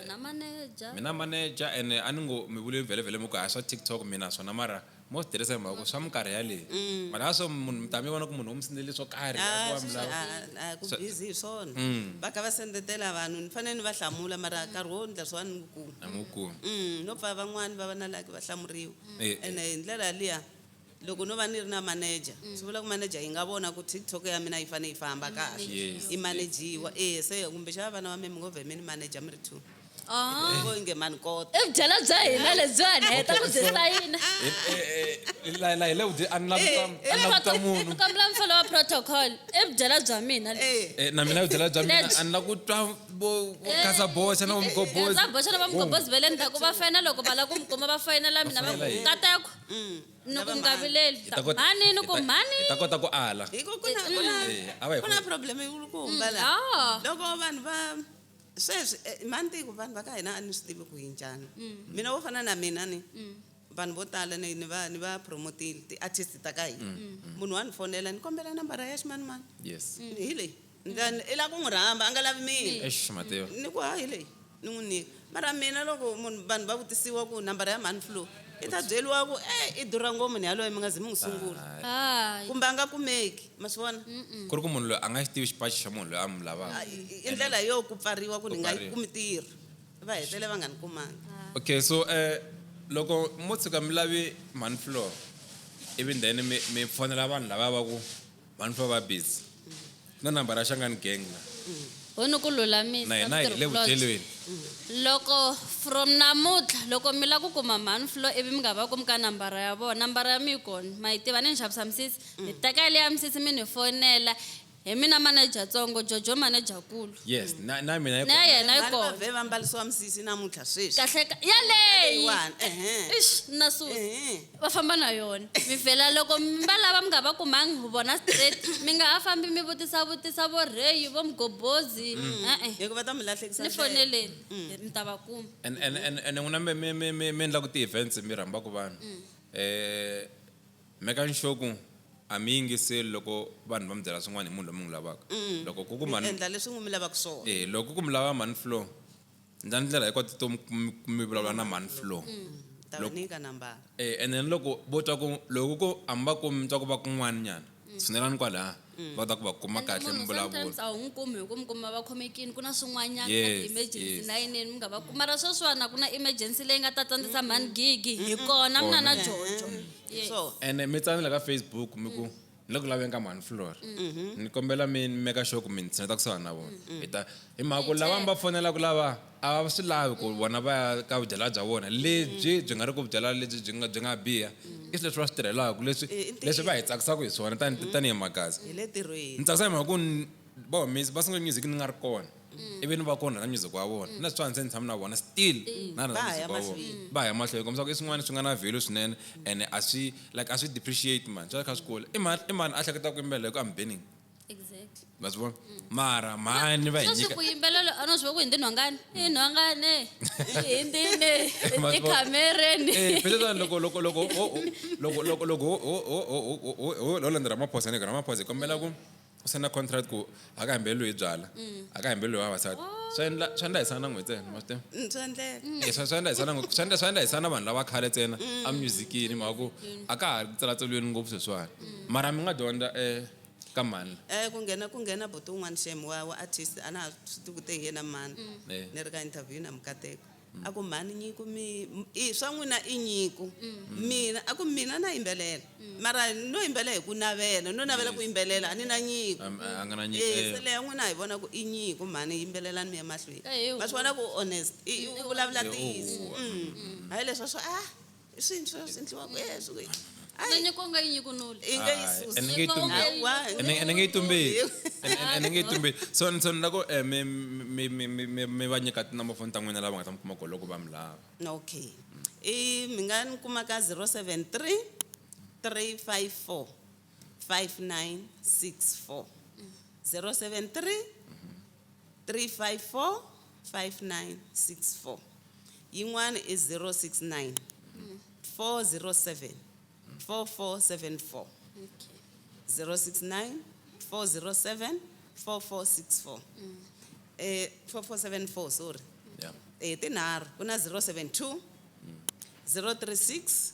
Na manager. Mina manager, ene a ni ngo mi vule vhele vhele mi ku a swa TikTok mina swona, mara mo swi tirhisa hi mhaka ku swa minkarhi yaleyi, mara a swo munhu mi ta mi vona ku munhu u mi sendele swo karhi Ah, a ku wa mi sweswi lava. a ku busy hi swona. Va kha va sendetela vanhu, ni fanele ni va hlamula, mara nkarhi wo endla swona ni ku kumi. A mi wu kumi. No pfa van'wani va va na laki va hlamuriwa. Eh, eh. Ene hi ndlela liya loko no va ni ri na manager, swi vula ku manager yi nga vona ku TikTok ya mina yi fanele yi famba kahle. Yes. Yi manajiwa. Eh, se kumbexana vana va mina mi ngo vhe mi ni manager mi ri two. Ah. Vo inge mani kota. I byala bya hina lebyiwani heta ku byi sayina. La hi le ku a ni lavi a ni lavi ku twa munhu. Kombela mi follow protocol. I byala bya mina lebyi. Eh. Eh, na mina byala bya mina. Lebyi. A ni la ku twa vo kasaboxa na vo mgobozi. Za boxa na va mgobozi va le ndzhaku va fayina loko va lava ku mi kuma va fayinela mina va ku fayinela yini? kateko. Ni ku nga vileli. Hi ta kota- Mhani ni ku mhani. hi ta kota ku ala. Hi ku ku na Eh, a va hi ku na foni. problem yikulukumba la. Ah. Loko vanhu va sweswi mani tiko vanhu va ka hina a ni swi tivi ku hi njhani. Mina wo fana na mina ni vanhu vo tala ni va promotile ti-artist ta ka hina. Munhu wa ni fonela, ni kombela nambara ya ximanimani. Yes. Hi leyi. Then i lava ku n'wi rhamba a nga lavi mina. Eish, Mateo. Ni ku ha hi leyi, ni n'wi nyika. Mara mina loko munhu vanhu va vutisiwa ku nambara ya mhani Flo, i ta byeriwa ku e i durha ngopfu munhu yaloye mi nga zi mi n'wi sungula. Hayi. Kumbe a nga kumeki, ma swi vona? Ku ri ku munhu loyi a nga xi tivi xipachi xa munhu loyi a mi lavaka. Ah, i ndlela yo ku pfariwa ku ni nga yi Ku pfariwa. kumi ntirho. Va hetele va nga ni kumanga. Okay, so loko mo tshuka mi lavi mhani Flo, ivi then mi fonela vanhu lava va ku mhani Flo va busy na nambara ya Xangani gang la. Ho ni ku lulamisa. Na hina hi le vudyelweni. Loko from namuntlha loko mi lava ku kuma mhani Flo ivi mi nga va kumi ka nambara ya vona, nambara ya mi yi kona, ma yi tiva ni ni xavisa misisi, mi teka leya misisi mi ni fonela. Hi mina manager tsongo, Jojo manager kulu. Yes, na mina yi Na kona. yena yi Vanhu va kona. vhe va mbarisiwa misisi namuntlha sweswi. Kahle ka yaleyi. Leyiwani, ehe. Ixi na susi. Ehe. Va famba na yona. Mi vhela loko mi va lava mi nga va kumangi vona straight, mi nga ha fambi mi vutisa vutisa vo Rheyi, vo Mgobozi. E-e. Hikuva va ta mi lahlekisa Ni ndlela. foneleni, mi ta va kuma. And n'wina mi endlaku ti-events mi rhambaka vanhu, make sure ku a mi yingiseli loko vanhu va mi byela swin'wana hi munhu loyi mi n'wi lavaka. Loko ku ku Mi mhani endla leswi n'wi mi lavaka swona. Eh, loko ku mi lava mhani Flo, ndla ndlela hinkwato to mi vulavula na mhani Flo. Ta va nyika nambara. Eh, and then loko vo twa ku loko ku a mi va kumi mi twa ku va kun'wana nyana, tshinelani kwalaya va ta ku va kuma And kahle mi munhu vulavula. sometimes a wu n'wi kumi hi ku mi kuma va khomekini ku na swin'wanyana na Yes, ti-emergency yes. na yinini mi nga va kuma mara sweswiwani a ku na emergency leyi nga ta tsandzisa mhani gigi hi kona mina na jojo Yes. So Ene mi tsanela ka Facebook mi ku ni le ku laveni ka mhani Flora. Ni kombela mi meka sure ku mi ni tshineta kusuhani na vona. Hi ta hi mhaka ku lava mi va fonelaka lava a va swi lavi ku vona va ya ka vudyela bya vona lebyi byi nga ri ku vudyela lebyi byi nga biha. I swilo leswi va swi tirhelaka leswi I ntiyiso. leswi va hi tsakisaka hi swona tanihi magaza. hi le tirhweni. Ni tsakisa hi mhaka ku va humesi va sungule music ni nga ri kona. Ivi ni va kona na music wa vona. Na sweswiwani se ni tshama na vona still na rhandza Va music ya wa vona. mahlweni. Va ya mahlweni kombisa ku i swin'wana swi nga na value swinene ene a swi like a swi depreciate man swi kha swi kula. I mani a hleketaka ku yimbelela hi ku I'm burning. Exactly. Ma swi vona? Mara mhani va hi Sweswi nyika ku yimbelela a no swi va ku hindi nhongani i nhongane i hindzini Ma swi vona? tikhamereni Eh, phela loko loko ho landza Ramaphosa ni Ramaphosa hi kombela ku u senda contract ku a ka yimbeleliwi hi byala a ka yimbeleliwi hi vavasati swi endla hi sana n'we ntsena ma swi tiva. Swa endleka. Eh, swi endla hi sana vanhu lava khale ntsena a musicini mhaka ku a ka ha tsalatsaliweni ngopfu sweswiwani mara mi nga dyondza ka mhani Eh ku nghena buti un'wana xem wa artist a na ha swi tivi ku te hi yena mani. Eh. Ni ri ka interview na Mukateko. A ku mhani nyiko mi i swa n'wina i nyiko. Mina a ku mina na yimbelela. Mara no yimbelela hi ku navela, no navela ku yimbelela a ni na nyiko. A nga na nyiko, Eh eh. se leya n'wina hi vona ku i nyiko mhani yimbelelani mi ya mahlweni. Eh, Ma swi vona ku honest i u vulavula Eh, ntiyiso. u- Hayi leswa swo ah i swini swo swi endliwaka eh swi na nyiko u nga yi nyiki nuli i nge yi Hayi, susi. ene nge yi tumbeli. Hawa, Ene nge yi tumbeli. Ene nge yi tumbeli. So ni la ku mi va nyika tinumber phone ta n'wina lava nga ta mi kuma kona loko va mi lava. Okay. I mi nga ni kuma ka 073 354 5964. 073 354 5964. Yin'wana i 069 407 4474. 069 407 4464. Eh 4474 sorry. Yeah. Eh tinharhu ku na 072 036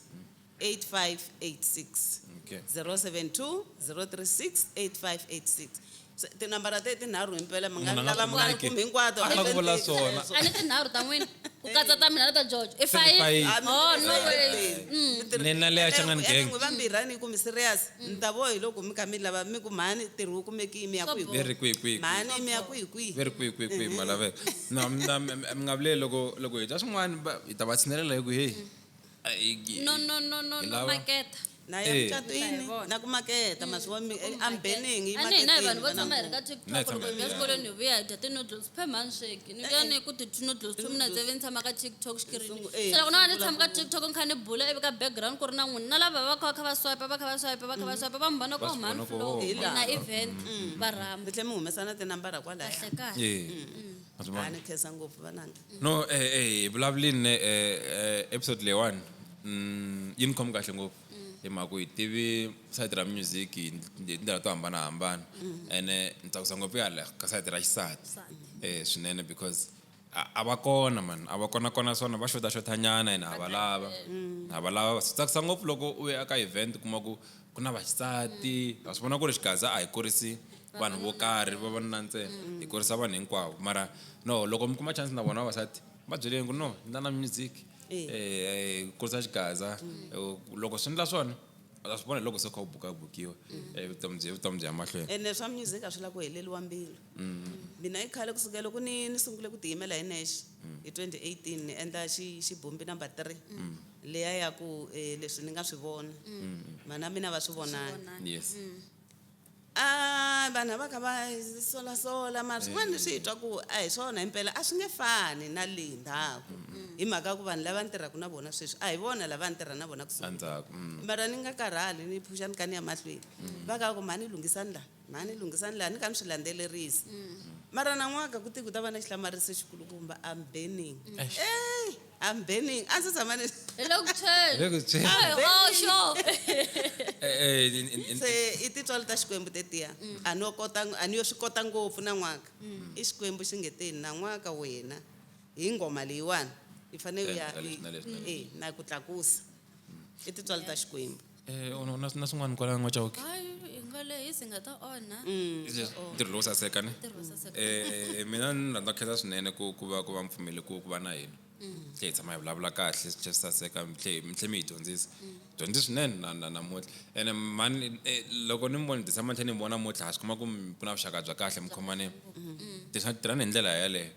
8586. Okay. 072 036 8586. So, tinambara te tinharhu himpela mi nga Munhu a nga lava mi nga ni kumeki. kumi hinkwato A nga ku vula swona. A ni tinharhu ta n'wina ku katsa ta mina na ta George i Se ni five five. Oh no ways. Ni na leya Changani Gang. N'wi vambirhi a ni yi kumi serious ni ta vo hi loko mi kha mi lava mi ku mhani ntirho wu kumekile mi ya kwihi Ve ri kwihi kwihi. mhani mi ya kwihi kwihi Ve ri kwihi kwihi kwihi ma laveka. No, mi nga vileli loko hi twa swin'wana hi ta va tshinelela hi ku hey. No no no no Hi no lava- maketa. Na ya Eh. mucatwini na ku maketa ma swi vona ambening yi A ni hina hi vanhu vo maketeni tshama hi ri ka Na hi TikTok tshama loko hi vuya hi- xikolweni hi vuya hi dya ti-noodles phe mhani sweki ni vuya ni ku ti-noodles 2 minutes ivi ni tshama ka TikTok xikirini Sungu- eh, se loko na va ni tshama ka TikTok ni kha ni bula ivi ka background ku ri na n'wina na lava va kha va kha va swipe va kha va swipe va kha va swipe va mi vona ku Va swi mhani vona ku, Flo oh, Hi na laha. event va rhamba mi tlhe mi humesa na tinambara kwalaya kahle kahle Eh. Ma swi vona? a ni khensa ngopfu vananga No, hi vulavulini ne episode leyiwani yi ni khomi kahle ngopfu hi mhaka ku hi tivi sayiti ra music hi tindlela to hambanahambana ene ni tsakisa ngopfu ya ka sayiti ra xisati swinene because a va kona man a va kona kona swona va xotaxotanyana ene ha va lava ha va lava swi tsakisa ngopfu loko u ya ka event u kuma ku ku na vaxisati wa swi vona ku ri xigaza a hi kurisi vanhu vo karhi vavanuna ntsena hi kurisa vanhu hinkwavo mara no loko mi kuma chance na vona vavasati va byeleni ku no ni na music kurisa xigaza. Loko swi endla swona u ta swi vona hi loko se kha u bukabukiwa vutomi byi ya mahlweni. Ene swa music a swi lava ku heleliwa mbilu. Mina i khale kusukela loko ni sungule ku tiyimela hi nexe hi 2018 ni endla xibumbi number 3 leya ya ku leswi ni nga swi vona vana mina va swi vonanga. Yes. A vanhu va kha va solasola mara swin'wana ni swi twa ku a hi swona himpela a swi nge fani na le ndzhaku hi mhaka ya ku vanhu lava ni tirhaka na vona sweswi a hi vona lava ni tirha na vona kusuhi. Endzhaku. Mara ni nga karhali ni phuxa ni kha ni ya mahlweni va ka ku mhani lunghisani laha mhani lunghisani laha ni kha ni swi landzelerisa mara nan'waka ku ti ku ta va na xihlamariso xikulukumba I'm burning. I'm burning a ndzi tshama ni Hi le ku tshweni. Hi le ku tshweni. Ai, oh, sure. Eh, Se i tintswalo ta Xikwembu tetiya. A no kota a ni yo swi kota ngopfu nan'waka. I Xikwembu xi nge teni nan'waka wena hi nghoma leyiwani i fanele u ya Na leswi, na leswi, na leswi. eh na ku tlakusa. I tintswalo ta Xikwembu. Na swin'wana kwala N'wachavuki? Hayi, hi nga lehisi hi nga ta onha. Ntirho lowo saseka ne? Ntirho wo saseka. Mina ni rhandza ku khensa swinene ku va mi pfumele ku va na hina. Tlhe hi tshama hi vulavula kahle swi tlhe swi saseka mi tlhe mi tlhe mi hi dyondzisa. Dyondzisa swinene na namuntlha. Ene mhani loko ni mi vona December ni tlhe ni mi vona namuntlha ha swi kuma ku ku na vuxaka bya kahle mi khomanile. Tirhani hi ndlela yeleyo.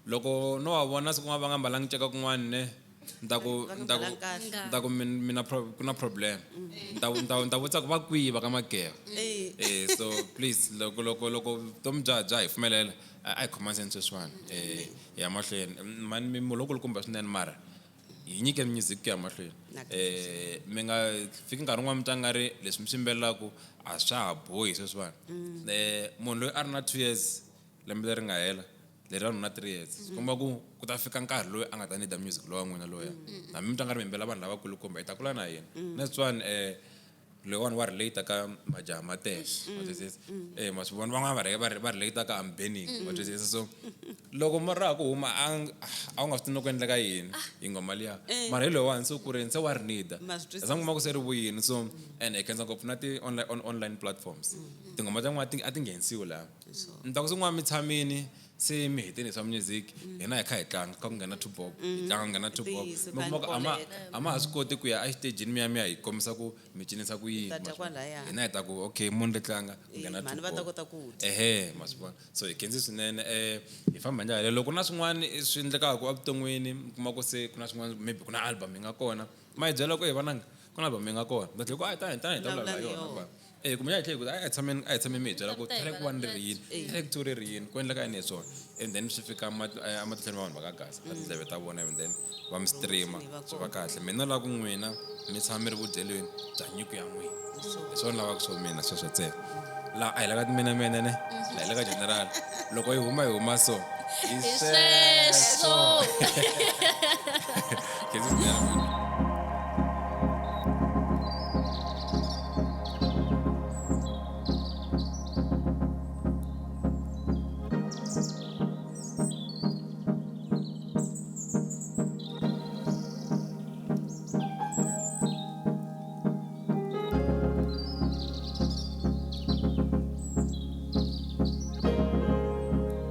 Loko no va vona siku rin'wana va nga mbalangi nceka kun'wana ne ni ta ku Va nga ni ta ku mbalanga kahle. ni ta ku mina ku na problem. Ni ta vutisa ku va kwihi va ka Mageva. So please loko vutomi bya hi pfumelela a hi khomaniseni sweswiwani hi ya mahlweni. Mhani mi munhu lowukulukumba swinene mara hi nyike music ku ya mahlweni. Mi nga fiki nkarhi wun'wani mi twa nga ri leswi mi swi yimbelelaka a swa ha bohi sweswiwani. Munhu loyi a ri na 2 years lembe leri nga hela leri ra na 3 years swi komba ku ku ta fika nkarhi loyi a nga ta need music lowa n'wina loya. Hambi mi twa nga ri mi yimbelela vanhu lavakulukumba hi ta kula na yena. Na sweswiwani loyiwani wa relate ka majaha ma tele ma twisisa. Ma swi vona van'wana va relate ka I'm burning ma twisisa. So loko ma ra ha ku huma a wu nga swi tivi no ku endleka yini hi nghoma liya. Mara hi loyiwani se u kurini se wa ri need. Ma swi twisisa. Za kuma ku se ri vuyini so and hi khensa ngopfu na ti online platforms. Tinghoma ta n'wana a ti nghenisiwi laha. Ni ta ku se n'wana mi tshamini se mi hetini swa music hina hi kha hi tlanga kha ku nghena two bob hi tlanga ku nghena two bob. Ntiyiso, Mi kuma ku koleka. a ma ha swi koti ku ya exitejini mi ya hi kombisa ku mi cinisa ku yini. Ta dya Ma swi vona? kwalaya. Hina hi ta ku okay munhu ri tlanga ku nghena Mhani two va ta bob. kota ku dya. Ehe ma swi vona. So hi khensi swinene hi famba hi ndlela yaleyo. Loko na swin'wana swi endlekaka evuton'wini mi kuma ku se ku na swin'wana maybe ku na album yi nga kona ma hi byela ku he vananga ku na album yi nga kona. Ta tlhela ku a hi tani hi tani hi ta vulavula hi yona kwala. Kumbe hi tlhela hi ku a hi tshameni a hi tshameni mi hi byela ku Ta hi track 1 ri ri yini track 2 ri ri yini ku endleka yini hi swona. And then swi fika ematihlweni ma vanhu va ka Gaza ka tindleve ta vona and then va mi stream-a Promotion yi va swi va kahle. Mina ni lava ku n'wina mi tshama mi ri vudyelweni bya nyiko ya n'wina. Hi swona ni lavaka swona mina sweswo ntsena. Laha a hi le ka timenemene ne laha hi le ka general. Loko hi huma hi huma so. Hi Hi sweswo. Khensa swinene.